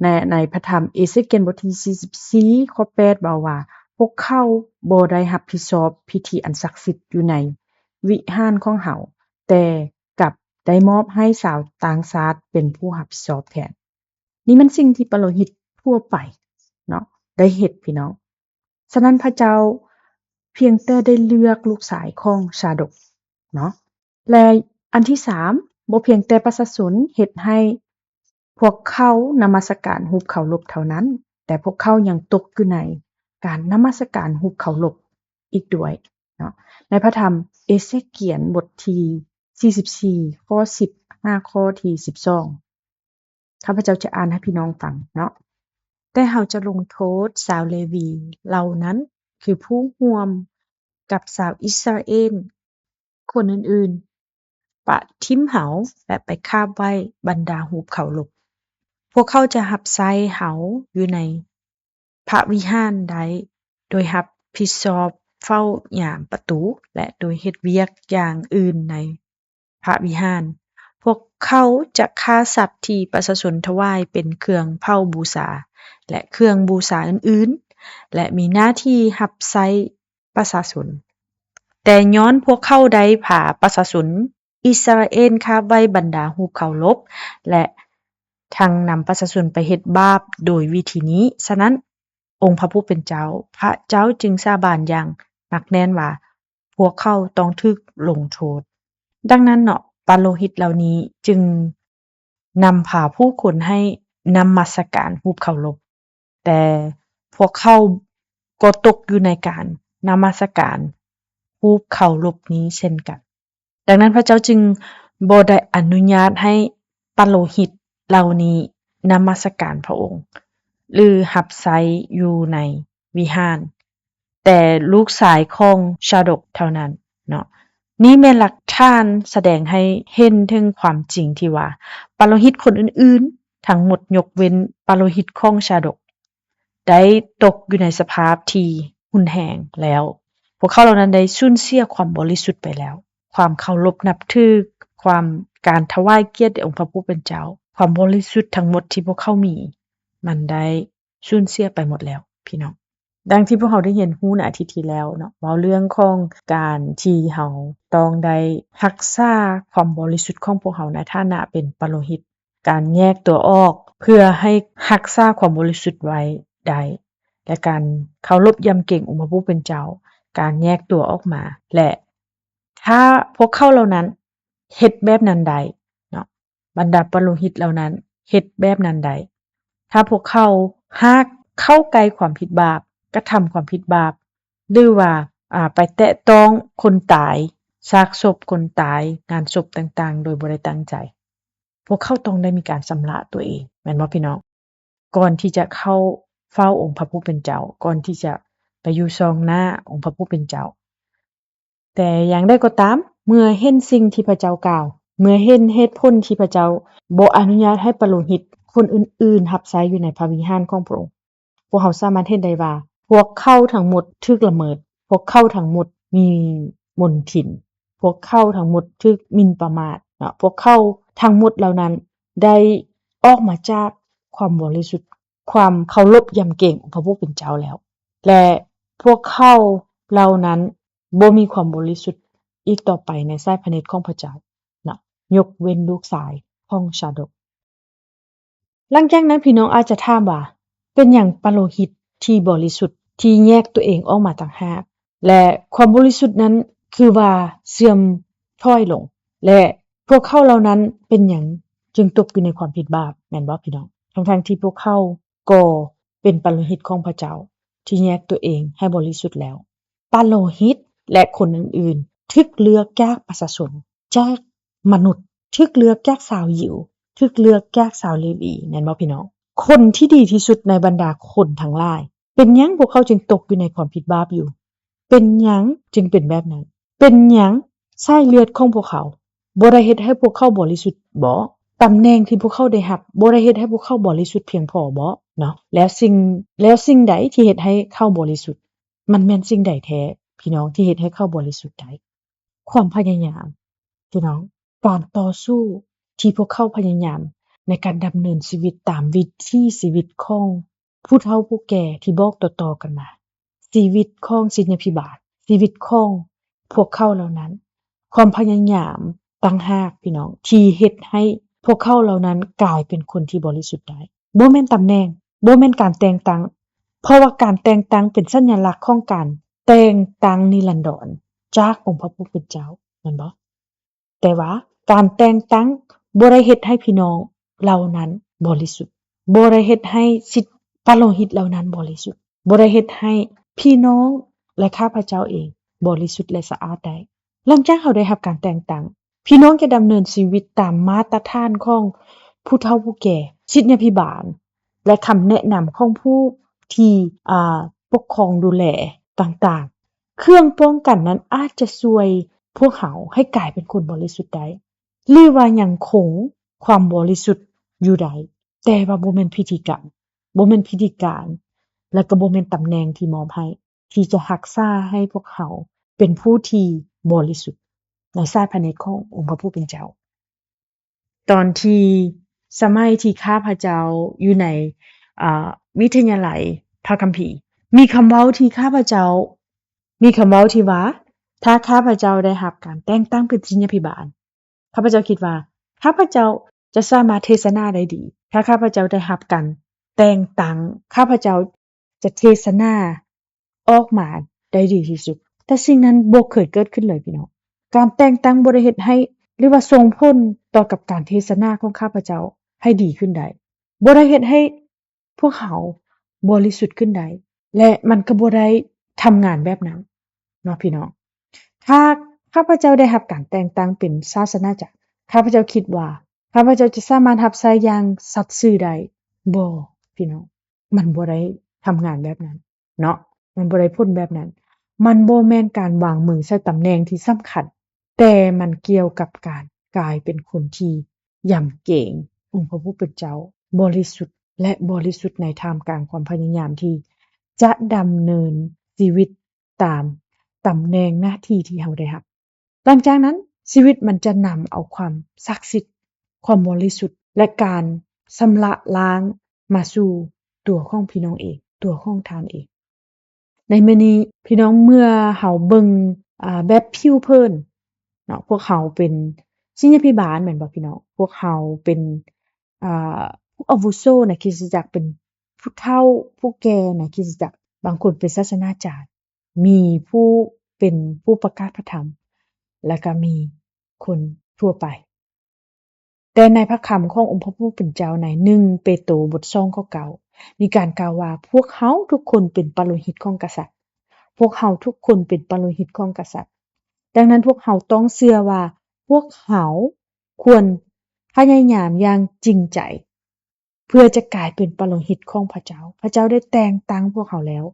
ໃນ ໃນພະທຳເອເຊກຽນບົດທີສີ່ສິບສີ່ ຂໍ້ແປດ ເວົ້າວ່າ, ພວກເຂົາບໍ່ໄດ້ຮັບຜິດຊອບພິທີອັນສັກສິດຢູ່ໃນວິຫານຂອງເຮົາ, ແຕ່ກັບໄດ້ມອບໃຫ້ຊາວຕ່າງຊາດເປັນຜູ້ຮັບຜິດຊອບແທນ. ນີ້ແມ່ນສິ່ງທີ່ປະໂລຫິດທົ່ວໄປເນາະ ໄດ້ເຮັດ, ພີ່ນ້ອງ. ສະນັ້ນພະເຈົ້າພຽງແຕ່ໄດ້ເລືອກລູກຊາຍຂອງຊາດົກເນາະ ແລະ ອັນທີສາມ ບໍ່ພຽງແຕ່ປະຊາຊົນເຮັດໃຫ້ພວກເຂົານະມັດສະການຮູບເຄົາລົບເທົ່ານັ້ນ, ແຕ່ພວກເຂົາຍັງຕົກຢູ່ໃນການນະມັດສະການຮູບເຄົາລົບອີກດ້ວຍເນາະ. ໃນພະທຳເອເຊກຽນບົດທີສີ່ສິບສີ່ ຂໍ້ສິບຫາຂໍ້ທີສິບສອງ ຂ້າພະເຈົ້າຈະອ່ານໃຫ້ພີ່ນ້ອງຟັງເນາະ. ແຕ່ເຮົາຈະລົງໂທດຊາວເລວີເຫຼົ່ານັ້ນ, ຄືຜູ້ຮ່ວມກັບຊາວອິດສະຣາເອນຄົນອື່ນໆ, ປະຖິ້ມເຮົາ ແລະ ໄປຄາບໄຫວ້ບັນດາຮູບເຄົາລົບ. ພວກເຂົາຈະຮັບໃຊ້ເຮົາຢູ່ໃນ ພະວິຫານໄດ້ ໂດຍຮັບຜິດຊອບເຝົ້າຍາມປະຕູ ແລະ ໂດຍເຮັດວຽກຢ່າງອື່ນໃນພະວິຫານ. ພວກເຂົາຈະຂ້າສັດທີ່ປະຊາຊົນຖວາຍເປັນເຄື່ອງເຜົາບູຊາ ແລະ ເຄື່ອງບູຊາອື່ນໆ ແລະ ມີໜ້າທີ່ຮັບໃຊ້ປະຊາຊົນ. ແຕ່ຍ້ອນພວກເຂົາໄດ້ພາປະຊາຊົນ ອິດສະຣາເອນຄາບໄຫວ້ບັນດາຮູບເຄົາລົບ ແລະ ທັງນຳປະຊາຊົນໄປເຮັດບາບໂດຍວິທີນີ້. ສະນັ້ນ, ອົງພະຜູ້ເປັນເຈົ້າ, ພະເຈົ້າຈຶ່ງສາບານຢ່າງໜັກແໜ້ນວ່າ ພວກເຂົາຕ້ອງຖືກລົງໂທດ. ດັ່ງນັ້ນເນາະ, ປະໂລຫິດເຫຼົ່ານີ້ຈຶ່ງນຳພາຜູ້ຄົນໃຫ້ນະມັດສະການຮູບເຄົາລົບ. ແຕ່ພວກເຂົາກໍຕົກຢູ່ໃນການນະມັດສະການຮູບເຄົາລົບນີ້ເຊັ່ນກັນ. ດັ່ງນັ້ນພະເຈົ້າຈຶ່ງບໍ່ໄດ້ອະນຸຍາດໃຫ້ປະໂລຫິດເຫຼົ່ານີ້ນະມັດສະການພະອົງ ຫຼື ຮັບໃຊ້ຢູ່ໃນວິຫານ, ແຕ່ລູກຊາຍຂອງຊາດົກເທົ່ານັ້ນເນາະ. ນີ້ແມ່ນຫຼັກຖານສະແດງໃຫ້ເຫັນເຖິງຄວາມຈິງທີ່ວ່າ ປະໂລຫິດຄົນອື່ນໆ ທັງໝົດຍົກເວັ້ນປະໂລຫິດຂອງຊາດົກ ໄດ້ຕົກຢູ່ໃນສະພາບທີ່ຮຸນແຮງແລ້ວ. ພວກເຂົາເຫຼົ່ານັ້ນໄດ້ສູນເສຍຄວາມບໍລິສຸດໄປແລ້ວ. ຄວາມເຄົາລົບນັບຖື, ຄວາມ, ການຖວາຍກຽດແດ່ອົງພະຜູ້ເປັນເຈົ້າ, ຄວາມບໍລິສຸດທັງໝົດທີ່ພວກເຂົາມີ, ມັນໄດ້ສູນເສຍໄປໝົດແລ້ວ, ພີ່ນ້ອງ. ດັ່ງທີ່ພວກເຮົາໄດ້ຮຽນຮູ້ໃນອາທິດທີ່ແລ້ວເນາະ, ເວົ້າເລື່ອງຂອງການທີ່ເຮົາຕ້ອງໄດ້ຮັກສາຄວາມບໍລິສຸດຂອງພວກເຮົາໃນຖານະເປັນປະໂລຫິດ, ການແຍກຕົວອອກເພື່ອໃຫ້ຮັກສາຄວາມບໍລິສຸດໄວ້ໄດ້ ແລະ ການເຄົາລົບຢຳເກງອົງພະຜູ້ເປັນເຈົ້າ, ການແຍກຕົວອອກມາ ແລະ ຖ້າພວກເຂົາເຫຼົ່ານັ້ນເຮັດແບບນັ້ນໄດ້ເນາະ, ບັນດາປະໂລຫິດເຫຼົ່ານັ້ນເຮັດແບບນັ້ນໄດ້, ຖ້າພວກເຂົາຫາກເຂົ້າໃກ້ຄວາມຜິດບາບ, ກະທຳຄວາມຜິດບາບ, ຫຼືວ່າ ອາ ໄປແຕະຕ້ອງຄົນຕາຍ, ຊາກສົບຄົນຕາຍ, ງານສົບຕ່າງໆ ໂດຍບໍ່ໄດ້ຕັ້ງໃຈ, ພວກເຂົາຕ້ອງໄດ້ມີການຊຳລະຕົວເອງ, ແມ່ນບໍ່ ພີ່ນ້ອງ? ກ່ອນທີ່ຈະເຂົ້າເຝົ້າອົງພະຜູ້ເປັນເຈົ້າ, ກ່ອນທີ່ຈະໄປຢູ່ສ່ອງໜ້າອົງພະຜູ້ເປັນເຈົ້າ. ແຕ່ຢ່າງໃດກໍຕາມ, ເມື່ອເຫັນສິ່ງທີ່ພະເຈົ້າກ່າວ, ເມື່ອເຫັນເຫດຜົນທີ່ພະເຈົ້າບໍ່ອະນຸຍາດໃຫ້ປະໂລຫິດຄົນອື່ນໆຮັບໃຊ້ຢູ່ໃນພະວິຫານຂອງພະອົງ, ພວກເຮົາສາມາດເຫັນໄດ້ວ່າ ພວກເຂົາທັງໝົດຖືກລະເມີດ, ພວກເຂົາທັງໝົດມີມົນທິນ, ພວກເຂົາທັງໝົດຖືກໝິ່ນປະໝາດເນາະ, ພວກເຂົາທັງໝົດເຫຼົ່ານັ້ນໄດ້ອອກມາຈາກຄວາມບໍລິສຸດ, ຄວາມເຄົາລົບຢຳເກງອົງພະຜູ້ເປັນເຈົ້າແລ້ວ ແລະ ພວກເຂົາເຫຼົ່ານັ້ນບໍ່ມີຄວາມບໍລິສຸດອີກຕໍ່ໄປໃນສາຍພະເນດຂອງພະເຈົ້າເນາະ, ຍົກເວັ້ນລູກຊາຍຂອງຊາດົກ. ຫຼັງຈາກນັ້ນ ພີ່ນ້ອງອາດຈະຖາມວ່າ ເປັນຫຍັງປະໂລຫິດທີ່ບໍລິສຸດທີ່ແຍກຕົວເອງອອກມາຕ່າງຫາກ ແລະ ຄວາມບໍລິສຸດນັ້ນຄືວ່າເສື່ອມຖອຍລົງ ແລະ ພວກເຂົາເຫຼົ່ານັ້ນເປັນຫຍັງຈຶ່ງຕົກຢູ່ໃນຄວາມຜິດບາບ, ແມ່ນບໍ່ພີ່ນ້ອງ? ທັງໆທີ່ພວກເຂົາກໍເປັນປະໂລຫິດຂອງພະເຈົ້າທີ່ແຍກຕົວເອງໃຫ້ບໍລິສຸດແລ້ວ. ປະໂລຫິດ ແລະ ຄົນອື່ນໆ ຖືກເລືອກຈາກປະຊາຊົນ, ຈາກມະນຸດ, ຖືກເລືອກຈາກຊາວຢິວ, ຖືກເລືອກຈາກຊາວເລວີ, ແມ່ນບໍ່ພີ່ນ້ອງ? ຄົນທີ່ດີທີ່ສຸດໃນບັນດາຄົນທັງຫຼາຍ. ເປັນຫຍັງພວກເຂົາຈຶ່ງຕົກຢູ່ໃນຄວາມຜິດບາບຢູ່? ເປັນຫຍັງຈຶ່ງເປັນແບບນັ້ນ? ເປັນຫຍັງສາຍເລືອດຂອງພວກເຂົາບໍ່ໄດ້ເຮັດໃຫ້ພວກເຂົາບໍລິສຸດບໍ? ຕຳແໜ່ງທີ່ພວກເຂົາໄດ້ຮັບບໍ່ໄດ້ເຮັດໃຫ້ພວກເຂົາບໍລິສຸດພຽງພໍບໍເນາະ? ແລ້ວສິ່ງ, ແລ້ວສິ່ງໃດທີ່ເຮັດໃຫ້ເຂົາບໍລິສຸດ? ມັນແມ່ນສິ່ງໃດແທ້ ພີ່ນ້ອງ, ທີ່ເຮັດໃຫ້ເຂົາບໍລິສຸດໄດ້? ຄວາມພະຍາຍາມ, ພີ່ນ້ອງ, ການຕໍ່ສູ້ທີ່ພວກເຂົາພະຍາຍາມໃນການດຳເນີນຊີວິດຕາມວິຖີຊີວິດຂອງຜູ້ເຖົ້າຜູ້ແກ່ທີ່ບອກຕໍ່ໆກັນມາ, ຊີວິດຂອງສິດຍາພິບານ, ຊີວິດຂອງພວກເຂົາເຫຼົ່ານັ້ນ, ຄວາມພະຍາຍາມຕ່າງຫາກ, ພີ່ນ້ອງ, ທີ່ເຮັດໃຫ້ພວກເຂົາເຫຼົ່ານັ້ນກາຍເປັນຄົນທີ່ບໍລິສຸດໄດ້. ບໍ່ແມ່ນຕຳແໜ່ງ, ບໍ່ແມ່ນການແຕ່ງຕັ້ງ, ເພາະວ່າການແຕ່ງຕັ້ງເປັນສັນຍະລັກຂອງການແຕ່ງຕັ້ງນິລັນດອນຈາກອົງພະຜູ້ເປັນເຈົ້າ, ແມ່ນບໍ່? ແຕ່ວ່າການແຕ່ງຕັ້ງບໍ່ໄດ້ເຮັດໃຫ້ພີ່ນ້ອງເຫຼົ່ານັ້ນບໍລິສຸດ, ບໍ່ໄດ້ເຮັດໃຫ້ສິດ ປະໂລຫິດເຫຼົ່ານັ້ນບໍລິສຸດ, ບໍ່ໄດ້ເຮັດໃຫ້ພີ່ນ້ອງ ແລະ ຂ້າພະເຈົ້າເອງບໍລິສຸດ ແລະ ສະອາດໄດ້. ຫຼັງຈາກເຮົາໄດ້ຮັບການແຕ່ງຕັ້ງ, ພີ່ນ້ອງຈະດຳເນີນຊີວິດຕາມມາດຕະຖານຂອງຜູ້ເຖົ້າຜູ້ແກ່, ສິດຍາພິບານ ແລະ ຄຳແນະນຳຂອງຜູ້ທີ່, ອາ, ປົກຄອງດູແລຕ່າງໆ. ເຄື່ອງປ້ອງກັນນັ້ນອາດຈະຊ່ວຍພວກເຮົາໃຫ້ກາຍເປັນຄົນບໍລິສຸດໄດ້, ຫຼືວ່າຍັງຄົງຄວາມບໍລິສຸດຢູ່ໄດ້, ແຕ່ວ່າບໍ່ແມ່ນພິທີກຳ, ບໍ່ແມ່ນພິທີການ ແລະ ກໍບໍ່ແມ່ນຕຳແໜ່ງທີ່ມອບໃຫ້ ທີ່ຈະຮັກສາໃຫ້ພວກເຮົາເປັນຜູ້ທີ່ບໍລິສຸດໃນສາຍພະເນດຂອງອົງພະຜູ້ເປັນເຈົ້າ. ຕອນທີ່ ສະໄໝທີ່ຂ້າພະເຈົ້າຢູ່ໃນ, ອາ, ວິທະຍາໄລພະຄຳພີ, ມີຄຳເວົ້າທີ່ຂ້າພະເຈົ້າ, ມີຄຳເວົ້າທີ່ວ່າ ຖ້າຂ້າພະເຈົ້າໄດ້ຮັບການແຕ່ງຕັ້ງເປັນສິດຍາພິບານ, ຂ້າພະເຈົ້າຄິດວ່າ ຂ້າພະເຈົ້າຈະສາມາດເທສະໜາໄດ້ດີ. ຖ້າຂ້າພະເຈົ້າໄດ້ຮັບການແຕ່ງຕັ້ງ, ຂ້າພະເຈົ້າຈະເທສະໜາອອກມາໄດ້ດີທີ່ສຸດ. ແຕ່ສິ່ງນັ້ນບໍ່ເຄີຍເກີດຂຶ້ນເລີຍ, ພີ່ນ້ອງ. ການແຕ່ງຕັ້ງບໍ່ໄດ້ເຮັດໃຫ້ ຫຼືວ່າສົ່ງຜົນຕໍ່ກັບການເທສະໜາຂອງຂ້າພະເຈົ້າໃຫ້ດີຂຶ້ນໄດ້. ບໍ່ໄດ້ເຮັດໃຫ້ພວກເຮົາບໍລິສຸດຂຶ້ນໄດ້ ແລະ ມັນກໍບໍ່ໄດ້ທຳງານແບບນັ້ນເນາະ ພີ່ນ້ອງ. ຖ້າຂ້າພະເຈົ້າໄດ້ຮັບການແຕ່ງຕັ້ງເປັນສາສະໜາຈັກ, ຂ້າພະເຈົ້າຄິດວ່າ ຂ້າພະເຈົ້າຈະສາມາດຮັບໃຊ້ຢ່າງສັດຊື່ໄດ້? ບໍ່, ພີ່ນ້ອງ, ມັນບໍ່ໄດ້ທຳງານແບບນັ້ນເນາະ, ມັນບໍ່ໄດ້ຜົນແບບນັ້ນ. ມັນບໍ່ແມ່ນການວາງມືໃສ່ຕຳແໜ່ງທີ່ສຳຄັນ, ແຕ່ມັນກ່ຽວກັບການກາຍເປັນຄົນທີ່ຢຳເກງອົງພະຜູ້ເປັນເຈົ້າ, ບໍລິສຸດ ແລະ ບໍລິສຸດໃນທ່າມກາງຄວາມພະຍາຍາມທີ່ຈະດຳເນີນຊີວິດຕາມຕຳແໜ່ງໜ້າທີ່ທີ່ເຮົາໄດ້ຮັບ. ຫຼັງຈາກນັ້ນ, ຊີວິດມັນຈະນຳເອົາຄວາມສັກສິດ, ຄວາມບໍລິສຸດ ແລະ ການຊຳລະລ້າງມາສູ່ຕົວຂອງພີ່ນ້ອງເອງ, ຕົວຂອງທ່ານເອງ. ໃນມື້ນີ້, ພີ່ນ້ອງ, ເມື່ອເຮົາເບິ່ງ, ອາ, ແບບຜິວເຜິນເນາະ, ພວກເຮົາເປັນສິດຍາພິບານ, ແມ່ນບໍ່, ພີ່ນ້ອງ? ພວກເຮົາເປັນ, ອາ, ຜູ້ອາວຸໂສໃນຄຣິສຕະຈັກ, ເປັນຜູ້ເຖົ້າ, ຜູ້ແກ່ໃນຄຣິສຕະຈັກ, ບາງຄົນເປັນສາສະໜາຈານ, ມີຜູ້ເປັນຜູ້ປະກາດພະທຳ ແລະ ກໍມີຄົນທົ່ວໄປ. ແຕ່ໃນພະຄຳຂອງອົງພະຜູ້ເປັນເຈົ້າໃນໜຶ່ງເປໂຕບົດສອງຂໍ້ເກົ້າ ມີການກ່າວວ່າ ພວກເຮົາທຸກຄົນເປັນປະໂລຫິດຂອງກະສັດ. ພວກເຮົາທຸກຄົນເປັນປະໂລຫິດຂອງກະສັດ. ດັ່ງນັ້ນພວກເຮົາຕ້ອງເຊື່ອວ່າ ພວກເຮົາຄວນພະຍາຍາມຢ່າງຈິງໃຈ ເພື່ອຈະກາຍເປັນປະໂລຫິດຂອງພະເຈົ້າ. ພະເຈົ້າໄດ້ແຕ່ງຕັ້ງພວກເຮົາແລ້ວ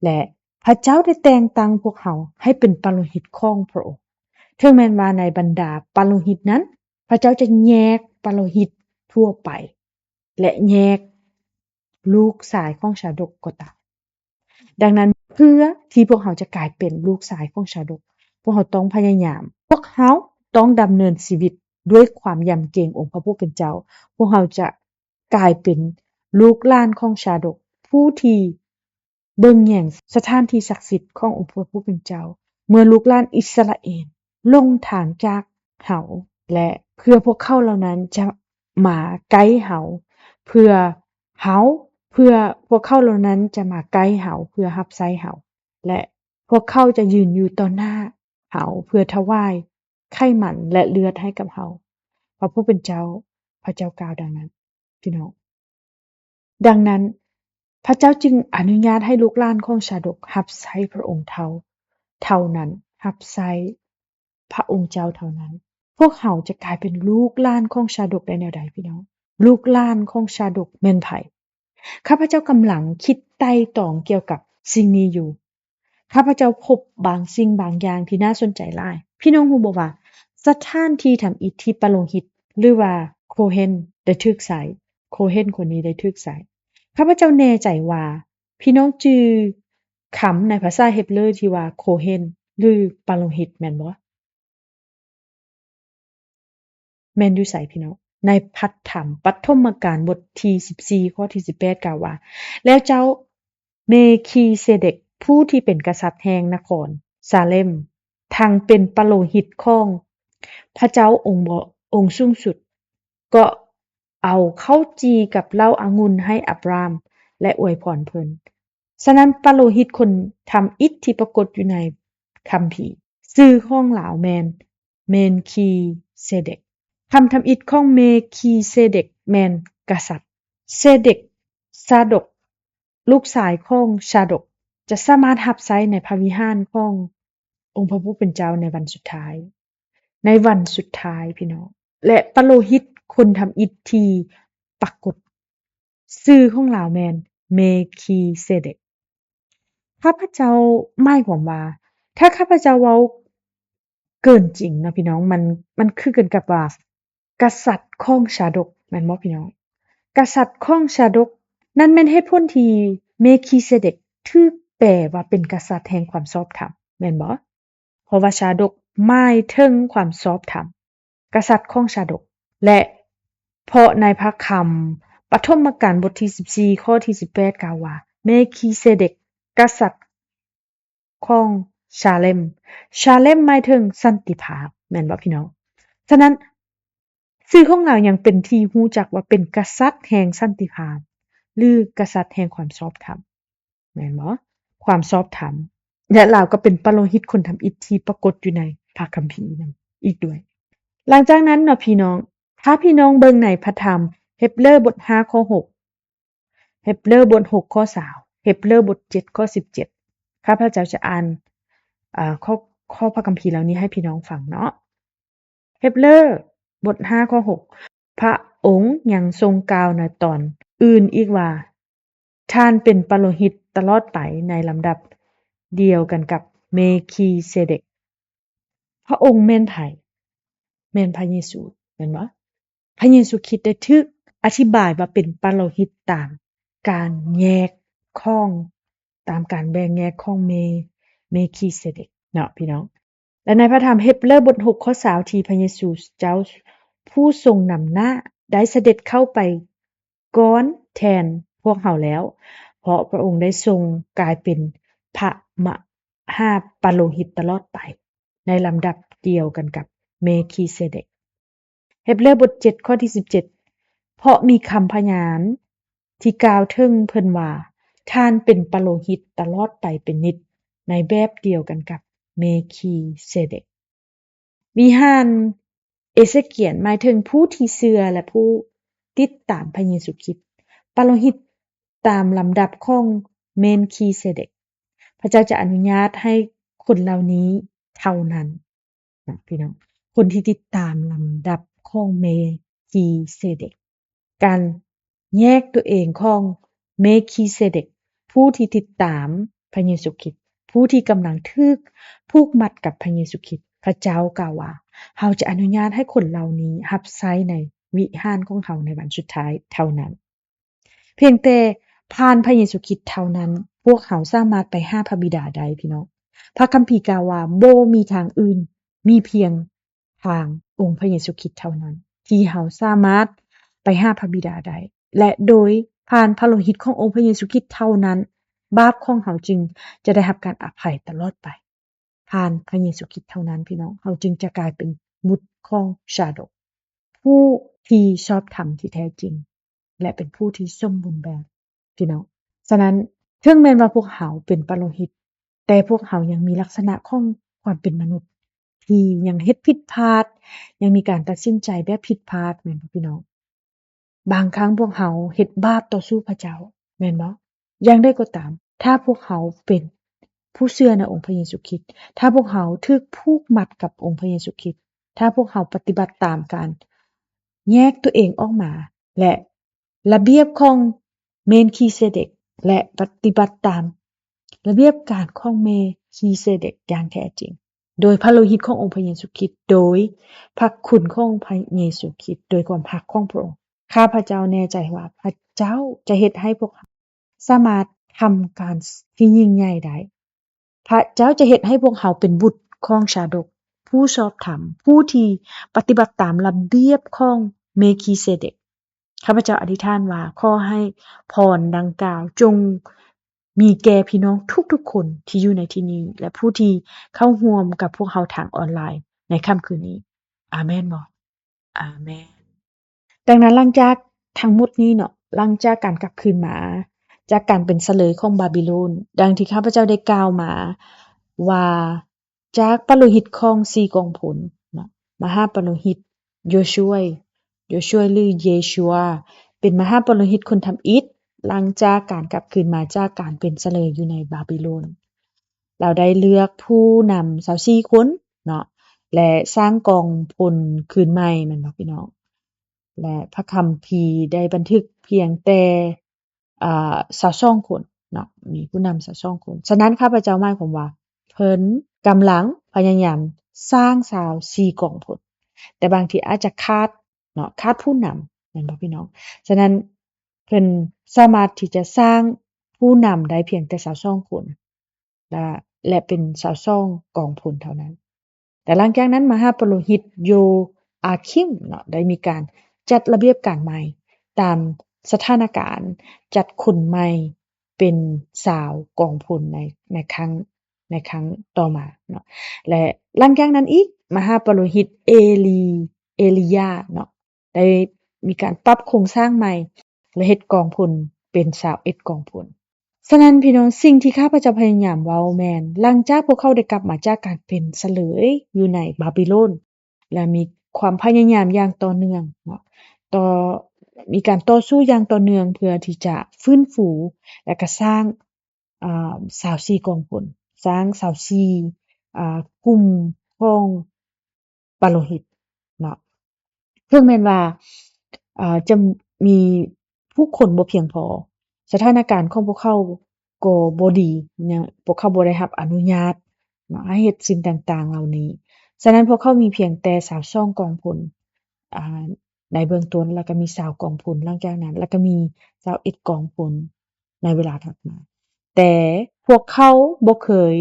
ແລະ ພະເຈົ້າໄດ້ແຕ່ງຕັ້ງພວກເຮົາໃຫ້ເປັນປະໂລຫິດຂອງພະອົງ. ເຖິງແມ່ນວ່າໃນບັນດາປະໂລຫິດນັ້ນ ພະເຈົ້າຈະແຍກປະໂລຫິດທົ່ວໄປ ແລະ ແຍກລູກຊາຍຂອງຊາດົກກໍຕາມ. ດັ່ງນັ້ນ, ເພື່ອທີ່ພວກເຮົາຈະກາຍເປັນລູກຊາຍຂອງຊາດົກ, ພວກເຮົາຕ້ອງພະຍາຍາມ, ພວກເຮົາຕ້ອງດຳເນີນຊີວິດດ້ວຍຄວາມຢຳເກງອົງພະຜູ້ເປັນເຈົ້າ. ພວກເຮົາຈະກາຍເປັນລູກຫຼານຂອງຊາດົກ, ຜູ້ທີ່ເບິ່ງແຍງສະຖານທີ່ສັກສິດຂອງອົງພະຜູ້ເປັນເຈົ້າ. ເມື່ອລູກຫຼານອິດສະຣາເອນຫຼົງທາງຈາກເຮົາ ແລະ ເພື່ອພວກເຂົາເຫຼົ່ານັ້ນຈະມາໃກ້ເຮົາ, ເພື່ອເຮົາ, ເພື່ອພວກເຂົາເຫຼົ່ານັ້ນຈະມາໃກ້ເຮົາ, ເພື່ອຮັບໃຊ້ເຮົາ, ແລະ ພວກເຂົາຈະຢືນຢູ່ຕໍ່ໜ້າເຮົາ ເພື່ອຖວາຍໄຂມັນ ແລະ ເລືອດໃຫ້ກັບເຮົາ. ພະຜູ້ເປັນເຈົ້າ, ພະເຈົ້າກ່າວດັ່ງນັ້ນ, ພີ່ນ້ອງ. ດັ່ງນັ້ນ, ພະເຈົ້າຈຶ່ງອະນຸຍາດໃຫ້ລູກຫຼານຂອງຊາດົກຮັບໃຊ້ພະອົງເທົ່າ, ເທົ່ານັ້ນ, ຮັບໃຊ້ພະອົງເຈົ້າເທົ່ານັ້ນ. ພວກເຮົາຈະກາຍເປັນລູກຫຼານຂອງຊາດົກໄດ້ແນວໃດ, ພີ່ນ້ອງ? ລູກຫຼານຂອງຊາດົກແມ່ນໃຜ? ຂ້າພະເຈົ້າກຳລັງຄິດໄຕ່ຕອງກ່ຽວກັບສິ່ງນີ້ຢູ່. ຂ້າພະເຈົ້າພົບບາງສິ່ງບາງຢ່າງທີ່ໜ້າສົນໃຈຫຼາຍ. ພີ່ນ້ອງຮູ້ບໍ່ວ່າ ສະຖານທີ່ທຳອິດທີ່ປະໂລຫິດ ຫຼືວ່າໂຄເຮນໄດ້ຖືກໃຊ້, ໂຄເຮນຄົນນີ້ໄດ້ຖືກໃຊ້? ຂ້າພະເຈົ້າແນ່ໃຈວ່າ ພີ່ນ້ອງຈື່ຄຳໃນພາສາເຮັບເຣີທີ່ວ່າໂຄເຮນ ຫຼື ປະໂລຫິດ ແມ່ນບໍ່? ແມ່ນຢູ່ໃສພີ່ນ້ອງ? ໃນພະທຳປະຖົມມະການບົດທີສິບສີ່ ຂໍ້ທີສິບແປດ ກ່າວວ່າ, ແລ້ວເຈົ້າເມຄີເຊເດັກ ຜູ້ທີ່ເປັນກະສັດແຫ່ງນະຄອນຊາເລັມ, ທັງເປັນປະໂລຫິດຂອງພະເຈົ້າອົງບໍ, ອົງສູງສຸດ, ກໍເອົາເຂົ້າຈີ່ກັບເຫຼົ້າອະງຸ່ນໃຫ້ອາບຣາມ ແລະ ອວຍພອນເພິ່ນ. ສະນັ້ນ ປະໂລຫິດຄົນທຳອິດທີ່ປາກົດຢູ່ໃນຄຳພີ, ຊື່ຂອງລາວແມ່ນເມຄີເຊເດັກ. ຄຳທຳອິດຂອງເມຄີເຊເດັກແມ່ນກະສັດ. ເຊເດັກ, ຊາດົກ, ລູກຊາຍຂອງຊາດົກ ຈະສາມາດຮັບໃຊ້ໃນພະວິຫານຂອງອົງພະຜູ້ເປັນເຈົ້າໃນວັນສຸດທ້າຍ, ໃນວັນສຸດທ້າຍ, ພີ່ນ້ອງ. ແລະ ປະໂລຫິດຄົນທຳອິດທີ່ປາກົດ, ຊື່ຂອງລາວແມ່ນເມຄີເຊເດັກ. ຂ້າພະເຈົ້າໝາຍຄວາມວ່າ, ຖ້າຂ້າພະເຈົ້າເວົ້າເກີນຈິງເນາະ ພີ່ນ້ອງ, ມັນ, ມັນຄືກັນກັບວ່າກະສັດຂອງຊາດົກ, ແມ່ນບໍ່ ພີ່ນ້ອງ? ກະສັດຂອງຊາດົກ, ນັ້ນແມ່ນເຫດຜົນທີ່ເມຄີເຊເດັກຖືກແປວ່າເປັນກະສັດແຫ່ງຄວາມຊອບທຳ, ແມ່ນບໍ່? ເພາະວ່າຊາດົກໝາຍເຖິງຄວາມຊອບທຳ, ກະສັດຂອງຊາດົກ. ແລະ ເພາະໃນພະຄຳປະຖົມມະການບົດທີສິບສີ່ ຂໍ້ທີສິບແປດ ກ່າວວ່າ ເມຄີເຊເດັກ ກະສັດຂອງຊາເລັມ. ຊາເລັມໝາຍເຖິງສັນຕິພາບ, ແມ່ນບໍ່ ພີ່ນ້ອງ? ສະນັ້ນ ຊື່ຂອງລາວຍັງເປັນທີ່ຮູ້ຈັກວ່າເປັນກະສັດແຫ່ງສັນຕິພາບ ຫຼື ກະສັດແຫ່ງຄວາມຊອບທຳ. ແມ່ນບໍ່? ຄວາມຊອບທຳ ແລະ ລາວກໍເປັນປະໂລຫິດຄົນທຳອິດທີ່ປາກົດຢູ່ໃນພະຄຳພີນຳອີກດ້ວຍ. ຫຼັງຈາກນັ້ນເນາະ ພີ່ນ້ອງ, ຖ້າພີ່ນ້ອງເບິ່ງໃນພະທຳເຮັບເຣີບົດຫ້າ ຂໍ້ຫົກ, ເຮັບເຣີບົດຫົກ ຂໍ້ຊາວ, ເຮັບເຣີບົດເຈັດ ຂໍ້ສິບເຈັດ, ຂ້າພະເຈົ້າຈະອ່ານ, ເອີ, ຂໍ້, ຂໍ້ພະຄຳພີເຫຼົ່ານີ້ໃຫ້ພີ່ນ້ອງຟັງເນາະ. ເຮັບເຣີບົດຫ້າ ຂໍ້ຫົກ, ພະອົງຍັງຊົງກ່າວໃນຕອນອື່ນອີກວ່າ, ທ່ານເປັນປະໂລຫິດຕະຫຼອດໄປໃນລຳດັບດຽວກັນກັບເມຄີເຊເດັກ. ພະອົງແມ່ນໃຜ? ແມ່ນພະເຢຊູ, ແມ່ນບໍ່? ພະເຢຊູຄຣິດໄດ້ຖືກອະທິບາຍວ່າເປັນປະໂລຫິດຕາມການແຍກຂອງ, ຕາມການແບ່ງແຍກຂອງເມ, ເມຄີເຊເດັກເນາະ ພີ່ນ້ອງ. ແລະ ໃນພະທຳເຮັບເຣີບົດຫົກ ຂໍ້ຊາວ ທີ່ພະເຢຊູເຈົ້າຜູ້ຊົງນຳໜ້າໄດ້ສະເດັດເຂົ້າໄປກ່ອນແທນພວກເຮົາແລ້ວ, ເພາະພະອົງໄດ້ຊົງກາຍເປັນພະມະຫາປະໂລຫິດຕະຫຼອດໄປ ໃນລຳດັບດຽວກັນກັບເມຄີເຊເດັກ. ເຮັບເຣີບົດເຈັດ ຂໍ້ທີສິບເຈັດ, ເພາະມີຄຳພະຍານທີ່ກ່າວເຖິງເພິ່ນວ່າ, ທ່ານເປັນປະໂລຫິດຕະຫຼອດໄປເປັນນິດ ໃນແບບດຽວກັນກັບເມຄີເຊເດັກ. ວິຫານເອເຊກຽນໝາຍເຖິງຜູ້ທີ່ເຊື່ອ ແລະ ຜູ້ຕິດຕາມພະເຢຊູຄຣິດ, ປະໂລຫິດຕາມລຳດັບຂອງເມຄີເຊເດັກ. ພະເຈົ້າຈະອະນຸຍາດໃຫ້ຄົນເຫຼົ່ານີ້ເທົ່ານັ້ນ. ນະ ພີ່ນ້ອງ, ຄົນທີ່ຕິດຕາມລຳດັບຂອງເມຄີເຊເດັກ, ການແຍກຕົວເອງຂອງເມຄີເຊເດັກ, ຜູ້ທີ່ຕິດຕາມພະເຢຊູຄຣິດ, ຜູ້ທີ່ກຳລັງຖືກຜູກມັດກັບພະເຢຊູຄຣິດ. ພະເຈົ້າກ່າວວ່າ, ເຮົາຈະອະນຸຍາດໃຫ້ຄົນເຫຼົ່ານີ້ຮັບໃຊ້ໃນວິຫານຂອງເຮົາໃນວັນສຸດທ້າຍເທົ່ານັ້ນ. ພຽງແຕ່ຜ່ານພະເຢຊູຄຣິດເທົ່ານັ້ນ ພວກເຮົາສາມາດໄປຫາພະບິດາໄດ້, ພີ່ນ້ອງ. ພະຄຳພີກ່າວວ່າ ບໍ່ມີທາງອື່ນ, ມີພຽງທາງອົງພະເຢຊູຄຣິດເທົ່ານັ້ນ ທີ່ເຮົາສາມາດໄປຫາພະບິດາໄດ້ ແລະ ໂດຍຜ່ານພະໂລຫິດຂອງອົງພະເຢຊູຄຣິດເທົ່ານັ້ນ ບາບຂອງເຮົາຈຶ່ງຈະໄດ້ຮັບການອະໄພຕະຫຼອດໄປ. ຜ່ານພະເຢຊູຄຣິດເທົ່ານັ້ນ, ພີ່ນ້ອງ, ເຮົາຈຶ່ງຈະກາຍເປັນບຸດຂອງຊາດົກ, ຜູ້ທີ່ຊອບທຳທີ່ແທ້ຈິງ ແລະ ເປັນຜູ້ທີ່ສົມບູນແບບ, ພີ່ນ້ອງ. ສະນັ້ນ, ເຖິງແມ່ນວ່າພວກເຮົາເປັນປະໂລຫິດ, ແຕ່ພວກເຮົາຍັງມີລັກສະນະຂອງຄວາມເປັນມະນຸດ ທີ່ຍັງເຮັດຜິດພາດ, ຍັງມີການຕັດສິນໃຈແບບຜິດພາດ, ແມ່ນບໍ່, ພີ່ນ້ອງ? ບາງຄັ້ງພວກເຮົາເຮັດບາບຕໍ່ສູ້ພະເຈົ້າ, ແມ່ນບໍ່? ຢ່າງໃດກໍຕາມ, ຖ້າພວກເຮົາເປັນຜູ້ເຊື່ອໃນອົງພະເຢຊູຄຣິດ, ຖ້າພວກເຮົາຖືກຜູກມັດກັບອົງພະເຢຊູຄຣິດ, ຖ້າພວກເຮົາປະຕິບັດຕາມການແຍກຕົວເອງອອກມາ ແລະ ລະບຽບຂອງເມລຄີເຊເດັກ ແລະ ປະຕິບັດຕາມລະບຽບການຂອງເມລຄີເຊເດັກຢ່າງແທ້ຈິງ, ໂດຍພະໂລຫິດຂອງອົງພະເຢຊູຄຣິດ, ໂດຍພະຄຸນຂອງພະເຢຊູຄຣິດ, ໂດຍຄວາມຮັກຂອງພະອົງ, ຂ້າພະເຈົ້າແນ່ໃຈວ່າພະເຈົ້າຈະເຮັດໃຫ້ພວກເຮົາສາມາດທຳການທີ່ຍິ່ງໃຫຍ່ໄດ້. ພະເຈົ້າຈະເຮັດໃຫ້ພວກເຮົາເປັນບຸດຂອງຊາດົກ, ຜູ້ຊອບທຳ, ຜູ້ທີ່ປະຕິບັດຕາມລະບຽບຂອງເມລຄີເຊເດັກ. ຂ້າພະເຈົ້າອະທິຖານວ່າ ຂໍໃຫ້ພອນດັ່ງກ່າວຈົ່ງມີແກ່ພີ່ນ້ອງທຸກໆຄົນທີ່ຢູ່ໃນທີ່ນີ້ ແລະ ຜູ້ທີ່ເຂົ້າຮ່ວມກັບພວກເຮົາທາງອອນລາຍໃນຄ່ຳຄືນນີ້. ອາເມນບໍ່? ອາເມນ. ດັ່ງນັ້ນ, ຫຼັງຈາກທັງໝົດນີ້ເນາະ, ຫຼັງຈາກການກັບຄືນມາຈາກການເປັນສະເຫຼີຍຂອງບາບິໂລນ, ດັ່ງທີ່ຂ້າພະເຈົ້າໄດ້ກ່າວມາວ່າ ຈາກປະໂລຫິດຂອງສີ່ກອງພົນເນາະ, ມະຫາປະໂລຫິດໂຢຊວຍ, ໂຢຊວຍ ຫຼື ເຢຊູວາ ເປັນມະຫາປະໂລຫິດຄົນທຳອິດ ຫຼັງຈາກການກັບຄືນມາຈາກການເປັນສະເຫຼີຍຢູ່ໃນບາບິໂລນ. ລາວໄດ້ເລືອກຜູ້ນຳຊາວສີ່ຄົນເນາະ ແລະ ສ້າງກອງພົນຄືນໃໝ່ ແມ່ນບໍ່ພີ່ນ້ອງ? ແລະ ພະຄຳພີໄດ້ບັນທຶກພຽງແຕ່ ອາ ຊາວສອງຄົນເນາະ, ມີຜູ້ນຳຊາວສອງຄົນ. ສະນັ້ນ ຂ້າພະເຈົ້າໝາຍຄວາມວ່າ ເພິ່ນກຳລັງພະຍາຍາມສ້າງຊາວສີ່ກອງພົນ, ແຕ່ບາງທີອາດຈະຂາດເນາະ, ຂາດຜູ້ນຳ ແມ່ນບໍ່ພີ່ນ້ອງ? ສະນັ້ນ ເພິ່ນສາມາດທີ່ຈະສ້າງຜູ້ນຳໄດ້ພຽງແຕ່ຊາວສອງຄົນ ແລະ ແລະ ເປັນຊາວສອງກອງພົນເທົ່ານັ້ນ. ແຕ່ຫຼັງຈາກນັ້ນ ມະຫາປະໂລຫິດໂຢອາຄິມເນາະ ໄດ້ມີການຈັດລະບຽບການໃໝ່ ຕາມສະຖານະການ, ຈັດຄົນໃໝ່ເປັນຊາວກອງພົນໃນ ໃນຄັ້ງ ໃນຄັ້ງຕໍ່ມາເນາະ. ແລະ ຫຼັງຈາກນັ້ນອີກ ມະຫາປະໂລຫິດເອລີ ເອລີຢາເນາະ ໄດ້ມີການປັບໂຄງສ້າງໃໝ່ ແລະ ເຮັດກອງພົນເປັນຊາວເອັດກອງພົນ. ສະນັ້ນ ພີ່ນ້ອງ, ສິ່ງທີ່ຂ້າພະເຈົ້າພະຍາຍາມເວົ້າແມ່ນ ຫຼັງຈາກພວກເຂົາໄດ້ກັບມາຈາກການເປັນສະເຫຼີຍຢູ່ໃນບາບິໂລນ ແລະ ມີຄວາມພະຍາຍາມຢ່າງຕໍ່ເນື່ອງເນາະ, ຕໍ່ ມີການຕໍ່ສູ້ຢ່າງຕໍ່ເນື່ອງເພື່ອທີ່ຈະຟື້ນຟູ ແລະ ກະສ້າງ ອາ ຊາວສີ່ກອງພົນ, ສ້າງຊາວສີ່ ອາ ກຸ່ມຂອງ ປະໂລຫິດເນາະ. ເຖິງແມ່ນວ່າ ເອີ ຈະມີຜູ້ຄົນບໍ່ພຽງພໍ, ສະຖານະການຂອງພວກເຂົາກໍບໍ່ດີ, ຍັງ ພວກເຂົາບໍ່ໄດ້ຮັບອະນຸຍາດເນາະ ໃຫ້ເຮັດສິ່ງຕ່າງໆເຫຼົ່ານີ້. ສະນັ້ນ ພວກເຂົາມີພຽງແຕ່ຊາວສອງກອງພົນ ອາ ໃນເບື້ອງຕົ້ນ, ແລ້ວກໍມີຊາວກອງພົນຫຼັງຈາກນັ້ນ, ແລ້ວກໍມີຊາວເອັດກອງພົນໃນເວລາຖັດມາ. ແຕ່ພວກເຂົາບໍ່ເຄີຍ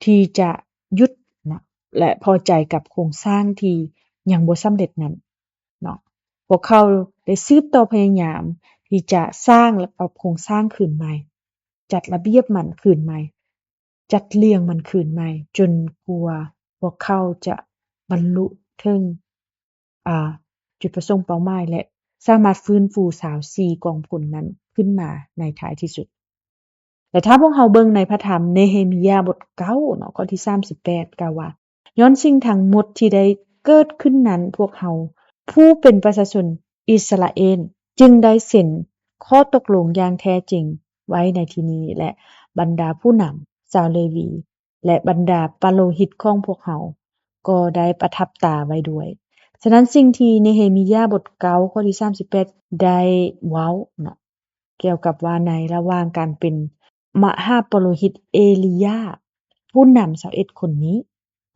ທີ່ຈະຢຸດເນາະ ແລະ ພໍໃຈກັບໂຄງສ້າງທີ່ຍັງບໍ່ສຳເລັດນັ້ນເນາະ. ພວກເຂົາໄດ້ສືບຕໍ່ພະຍາຍາມທີ່ຈະສ້າງ ແລະ ປັບໂຄງສ້າງຄືນໃໝ່, ຈັດລະບຽບມັນຄືນໃໝ່, ຈັດລຽງມັນຄືນໃໝ່, ຈົນກວ່າພວກເຂົາຈະບັນລຸເຖິງ ອາ ຈຸດປະສົງເປົ້າໝາຍ ແລະ ສາມາດຟື້ນຟູຊາວສີ່ກອງພົນນັ້ນຂຶ້ນມາໃນທ້າຍທີ່ສຸດ. ແລະ ຖ້າພວກເຮົາເບິ່ງໃນພະທຳເນເຮມີຍາບົດເກົ້າເນາະ ຂໍ້ທີສາມສິບແປດ ກ່າວວ່າ ຍ້ອນສິ່ງທັງໝົດທີ່ໄດ້ເກີດຂຶ້ນນັ້ນ ພວກເຮົາຜູ້ເປັນປະຊາຊົນອິດສະຣາເອນຈຶ່ງໄດ້ເຊັນຂໍ້ຕົກລົງຢ່າງແທ້ຈິງໄວ້ໃນທີ່ນີ້ ແລະ ບັນດາຜູ້ນຳຊາວເລວີ ແລະ ບັນດາປະໂລຫິດຂອງພວກເຮົາກໍໄດ້ປະທັບຕາໄວ້ດ້ວຍ. ສະນັ້ນ ສິ່ງທີ່ເນເຮມີຍາບົດເກົ້າ ຂໍ້ທີສາມສິບແປດ ໄດ້ເວົ້າເນາະ ກ່ຽວກັບວ່າໃນລະຫວ່າງການເປັນມະຫາປະໂລຫິດເອລີຢາ ຜູ້ນຳຊາວເອັດຄົນນີ້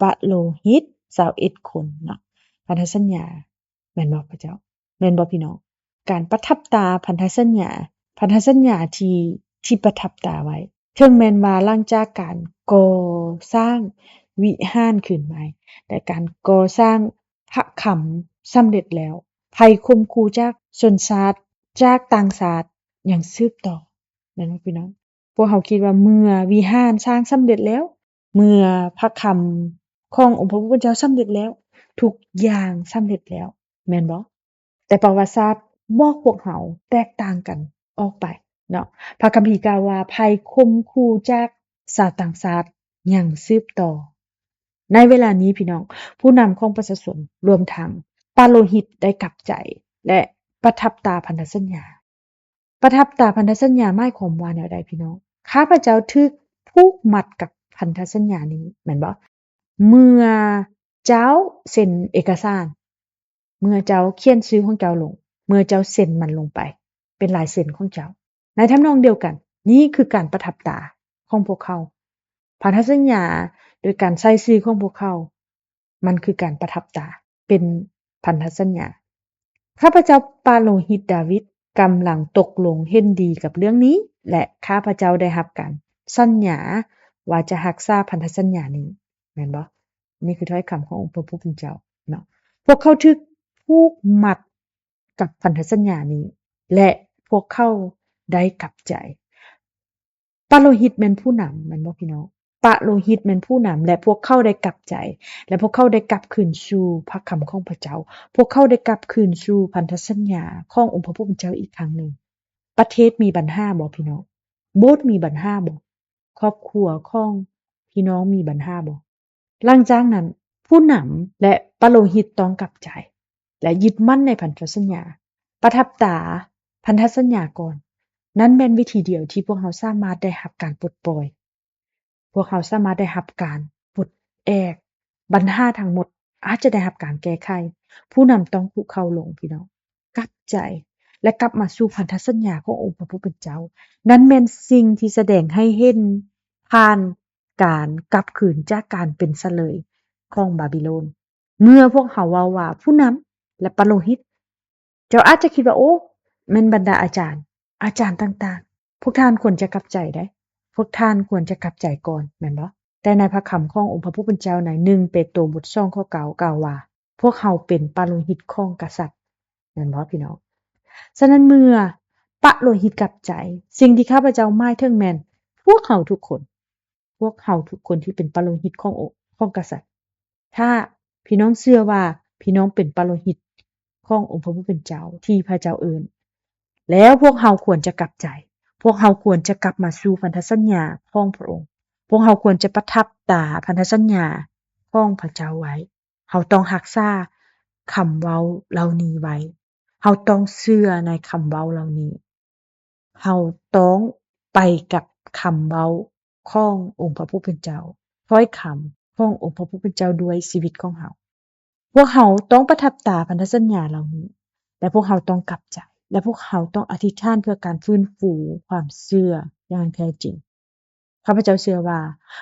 ປະໂລຫິດ ຊາວເອັດຄົນເນາະ ພັນທະສັນຍາ ແມ່ນບໍ່ພະເຈົ້າ? ແມ່ນບໍ່ພີ່ນ້ອງ? ການປະທັບຕາພັນທະສັນຍາ ພັນທະສັນຍາທີ່ ທີ່ປະທັບຕາໄວ້ ເຖິງແມ່ນວ່າຫຼັງຈາກການກໍ່ສ້າງວິຫານຄືນໃໝ່ ແລະ ການກໍ່ສ້າງພະຄຳສຳເລັດແລ້ວ ໄພຂົ່ມຂູ່ຈາກຊົນຊາດ ຈາກຕ່າງຊາດຍັງສືບຕໍ່ ແມ່ນບໍ່ພີ່ນ້ອງ? ພວກເຮົາຄິດວ່າເມື່ອວິຫານສ້າງສຳເລັດແລ້ວ ເມື່ອພະຄຳຂອງອົງພະຜູ້ເປັນເຈົ້າສຳເລັດແລ້ວ ທຸກຢ່າງສຳເລັດແລ້ວ ແມ່ນບໍ່? ແຕ່ປະຫວັດສາດບອກພວກເຮົາແຕກຕ່າງກັນອອກໄປເນາະ. ພະຄຳພີກ່າວວ່າ ໄພຂົ່ມຂູ່ຈາກຊາວຕ່າງຊາດຍັງສືບຕໍ່. ໃນເວລານີ້ພີ່ນ້ອງ ຜູ້ນຳຂອງປະຊາຊົນ ລວມທັງປະໂລຫິດ ໄດ້ກັບໃຈ ແລະ ປະທັບຕາພັນທະສັນຍາ. ປະທັບຕາພັນທະສັນຍາໝາຍຄວາມວ່າແນວໃດພີ່ນ້ອງ? ຂ້າພະເຈົ້າຖືກຜູກມັດກັບພັນທະສັນຍານີ້ ແມ່ນບໍ່? ເມື່ອເຈົ້າເຊັນເອກະສານ, ເມື່ອເຈົ້າຂຽນຊື່ຂອງເຈົ້າລົງ, ເມື່ອເຈົ້າເຊັນມັນລົງໄປ ເປັນລາຍເຊັນຂອງເຈົ້າ. ໃນທຳນອງດຽວກັນ, ນີ້ຄືການປະທັບຕາຂອງພວກເຂົາ. ພັນທະສັນຍາໂດຍການໃສ່ຊື່ຂອງພວກເຂົາ ມັນຄືການປະທັບຕາ ເປັນພັນທະສັນຍາ. ຂ້າພະເຈົ້າປະໂລຫິດດາວິດກຳລັງຕົກລົງເຫັນດີກັບເລື່ອງນີ້ ແລະ ຂ້າພະເຈົ້າໄດ້ຮັບການສັນຍາວ່າຈະຮັກສາພັນທະສັນຍານີ້ ແມ່ນບໍ່? ນີ້ຄືຖ້ອຍຄຳຂອງອົງພະຜູ້ເປັນເຈົ້າເນາະ. ພວກເຂົາຖືກຜູກມັດກັບພັນທະສັນຍານີ້ ແລະ ພວກເຂົາໄດ້ກັບໃຈ. ປະໂລຫິດແມ່ນຜູ້ນຳ ແມ່ນບໍ່ພີ່ນ້ອງ? ປະໂລຫິດແມ່ນຜູ້ນຳ ແລະ ພວກເຂົາໄດ້ກັບໃຈ ແລະ ພວກເຂົາໄດ້ກັບຄືນສູ່ພະຄຳຂອງພະເຈົ້າ. ພວກເຂົາໄດ້ກັບຄືນສູ່ພັນທະສັນຍາຂອງອົງພະຜູ້ເປັນເຈົ້າອີກຄັ້ງໜຶ່ງ. ປະເທດມີບັນຫາບໍ່ພີ່ນ້ອງ? ໂບດມີບັນຫາບໍ່? ຄອບຄົວຂອງພີ່ນ້ອງມີບັນຫາບໍ່? ຫຼັງຈາກນັ້ນ, ຜູ້ນຳ ແລະ ປະໂລຫິດຕ້ອງກັບໃຈ ແລະ ຍຶດໝັ້ນໃນພັນທະສັນຍາ, ປະທັບຕາພັນທະສັນຍາກ່ອນ. ນັ້ນແມ່ນວິທີດຽວທີ່ພວກເຮົາສາມາດໄດ້ຮັບການປົດປ່ອຍ, ພວກເຮົາສາມາດໄດ້ຮັບການປົດແອກ, ບັນຫາທັງໝົດອາດຈະໄດ້ຮັບການແກ້ໄຂ. ຜູ້ນຳຕ້ອງຄຸເຂົ່າລົງ, ພີ່ນ້ອງ, ກັບໃຈ ແລະ ກັບມາສູ່ພັນທະສັນຍາຂອງອົງພະຜູ້ເປັນເຈົ້າ. ນັ້ນແມ່ນສິ່ງທີ່ສະແດງໃຫ້ເຫັນຜ່ານ ການກັບຄືນຈາກການເປັນສະເຫຼີຍຂອງບາບິໂລນ. ເມື່ອພວກເຮົາເວົ້າວ່າຜູ້ນຳ ແລະ ປະໂລຫິດ, ເຈົ້າອາດຈະຄິດວ່າ, ໂອ້, ແມ່ນບັນດາອາຈານ, ອາຈານຕ່າງໆ. ພວກທ່ານຄວນຈະກັບໃຈໄດ໋, ພວກທ່ານຄວນຈະກັບໃຈກ່ອນ, ແມ່ນບໍ່? ແຕ່ໃນພະຄຳຂອງອົງພະຜູ້ເປັນເຈົ້າໃນໜຶ່ງເປໂຕບົດສອງຂໍ້ເກົ້າ ກ່າວວ່າ, ພວກເຮົາເປັນປະໂລຫິດຂອງກະສັດ, ແມ່ນບໍ່ພີ່ນ້ອງ? ສະນັ້ນເມື່ອປະໂລຫິດກັບໃຈ, ສິ່ງທີ່ຂ້າພະເຈົ້າໝາຍເຖິງແມ່ນພວກເຮົາທຸກຄົນ. ພວກເຮົາທຸກຄົນທີ່ເປັນປະໂລຫິດຂອງອົງ ຂອງກະສັດ. ຖ້າພີ່ນ້ອງເຊື່ອວ່າພີ່ນ້ອງເປັນປະໂລຫິດຂອງອົງພະຜູ້ເປັນເຈົ້າທີ່ພະເຈົ້າເອີ້ນ, ແລ້ວພວກເຮົາຄວນຈະກັບໃຈ. ພວກເຮົາຄວນຈະກັບມາສູ່ພັນທະສັນຍາຂອງພະອົງ. ພວກເຮົາຄວນຈະປະທັບຕາພັນທະສັນຍາຂອງພະເຈົ້າໄວ້. ເຮົາຕ້ອງຮັກສາຄຳເວົ້າເຫຼົ່ານີ້ໄວ້. ເຮົາຕ້ອງເຊື່ອໃນຄຳເວົ້າເຫຼົ່ານີ້. ເຮົາຕ້ອງໄປກັບຄຳເວົ້າຂອງອົງພະຜູ້ເປັນເຈົ້າ, ຖ້ອຍຄຳຂອງອົງພະຜູ້ເປັນເຈົ້າດ້ວຍຊີວິດຂອງເຮົາ. ພວກເຮົາຕ້ອງປະທັບຕາພັນທະສັນຍາເຫຼົ່ານີ້ ແລະ ພວກເຮົາຕ້ອງກັບໃຈ ແລະ ພວກເຮົາຕ້ອງອະທິຖານເພື່ອການຟື້ນຟູຄວາມເຊື່ອຢ່າງແທ້ຈິງ. ຂ້າພະເຈົ້າເຊື່ອວ່າ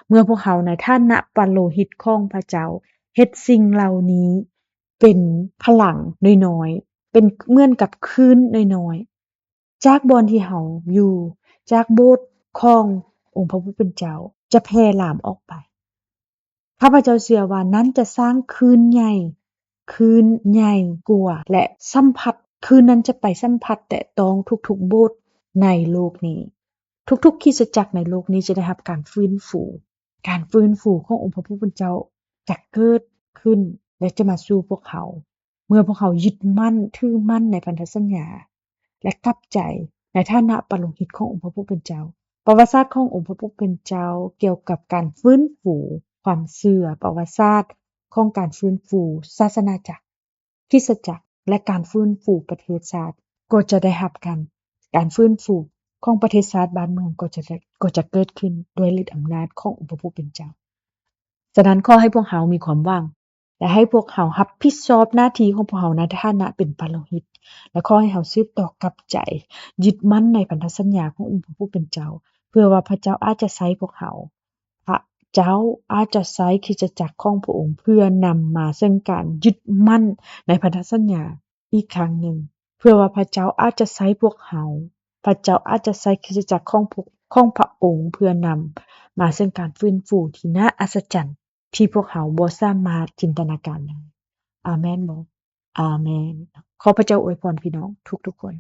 ເມື່ອພວກເຮົາໃນຖານະປະໂລຫິດຂອງພະເຈົ້າ ເຮັດສິ່ງເຫຼົ່ານີ້ເປັນພະລັງນ້ອຍໆ, ເປັນເໝືອນກັບຄື້ນນ້ອຍໆ ຈາກບ່ອນທີ່ເຮົາຢູ່, ຈາກໂບດຂອງອົງພະຜູ້ເປັນເຈົ້າ ຈະແຜ່ລາມອອກໄປ. ຂ້າພະເຈົ້າເຊື່ອວ່ານັ້ນຈະສ້າງຄື້ນໃຫຍ່, ຄື້ນໃຫຍ່ກວ່າ ແລະ ສຳຜັດ, ຄື້ນນັ້ນຈະໄປສຳຜັດແຕະຕ້ອງທຸກໆໂບດໃນໂລກນີ້. ທຸກໆຄຣິສຕະຈັກໃນໂລກນີ້ຈະໄດ້ຮັບການຟື້ນຟູ. ການຟື້ນຟູຂອງອົງພະຜູ້ເປັນເຈົ້າຈະເກີດຂຶ້ນ ແລະ ຈະມາສູ່ພວກເຮົາ ເມື່ອພວກເຮົາຍຶດໝັ້ນຖືໝັ້ນໃນພັນທະສັນຍາ ແລະ ກັບໃຈໃນຖານະປະໂລຫິດຂອງອົງພະຜູ້ເປັນເຈົ້າ. ປະຫວັດສາດຂອງອົງພະຜູ້ເປັນເຈົ້າກ່ຽວກັບການຟື້ນຟູຄວາມເຊື່ອ, ປະຫວັດສາດຂອງການຟື້ນຟູສາສະໜາຈັກ, ຄຣິສຕະຈັກ ແລະ ການຟື້ນຟູປະເທດຊາດ ກໍຈະໄດ້ຮັບການ, ການຟື້ນຟູຂອງປະເທດຊາດບ້ານເມືອງກໍຈະໄດ້, ກໍຈະເກີດຂຶ້ນດ້ວຍລິດອຳນາດຂອງອົງພະຜູ້ເປັນເຈົ້າ. ສະນັ້ນ ຂໍໃຫ້ພວກເຮົາມີຄວາມຫວັງ ແລະ ໃຫ້ພວກເຮົາຮັບຜິດຊອບໜ້າທີ່ຂອງພວກເຮົາໃນຖານະເປັນປະໂລຫິດ ແລະ ຂໍໃຫ້ເຮົາສືບຕໍ່ກັບໃຈ, ຍຶດໝັ້ນໃນພັນທະສັນຍາຂອງອົງພະຜູ້ເປັນເຈົ້າ, ເພື່ອວ່າພະເຈົ້າອາດຈະໃຊ້ພວກເຮົາ, ພະ ເຈົ້າອາດຈະໃຊ້ຄຣິສຕະຈັກຂອງພະອົງເພື່ອນຳມາເຊິ່ງການຍຶດໝັ້ນໃນພັນທະສັນຍາອີກຄັ້ງໜຶ່ງ, ເພື່ອວ່າພະເຈົ້າອາດຈະໃຊ້ພວກເຮົາ, ພະເຈົ້າອາດຈະໃຊ້ຄຣິສຕະຈັກຂອງພວກ, ຂອງພະອົງເພື່ອນຳມາເຊິ່ງການຟື້ນຟູທີ່ໜ້າອັດສະຈັນ ທີ່ພວກເຮົາບໍ່ສາມາດຈິນຕະນາການໄດ້. ອາເມນບໍ? ອາເມນ. ຂໍພະເຈົ້າອວຍພອນພີ່ນ້ອງທຸກໆຄົນ.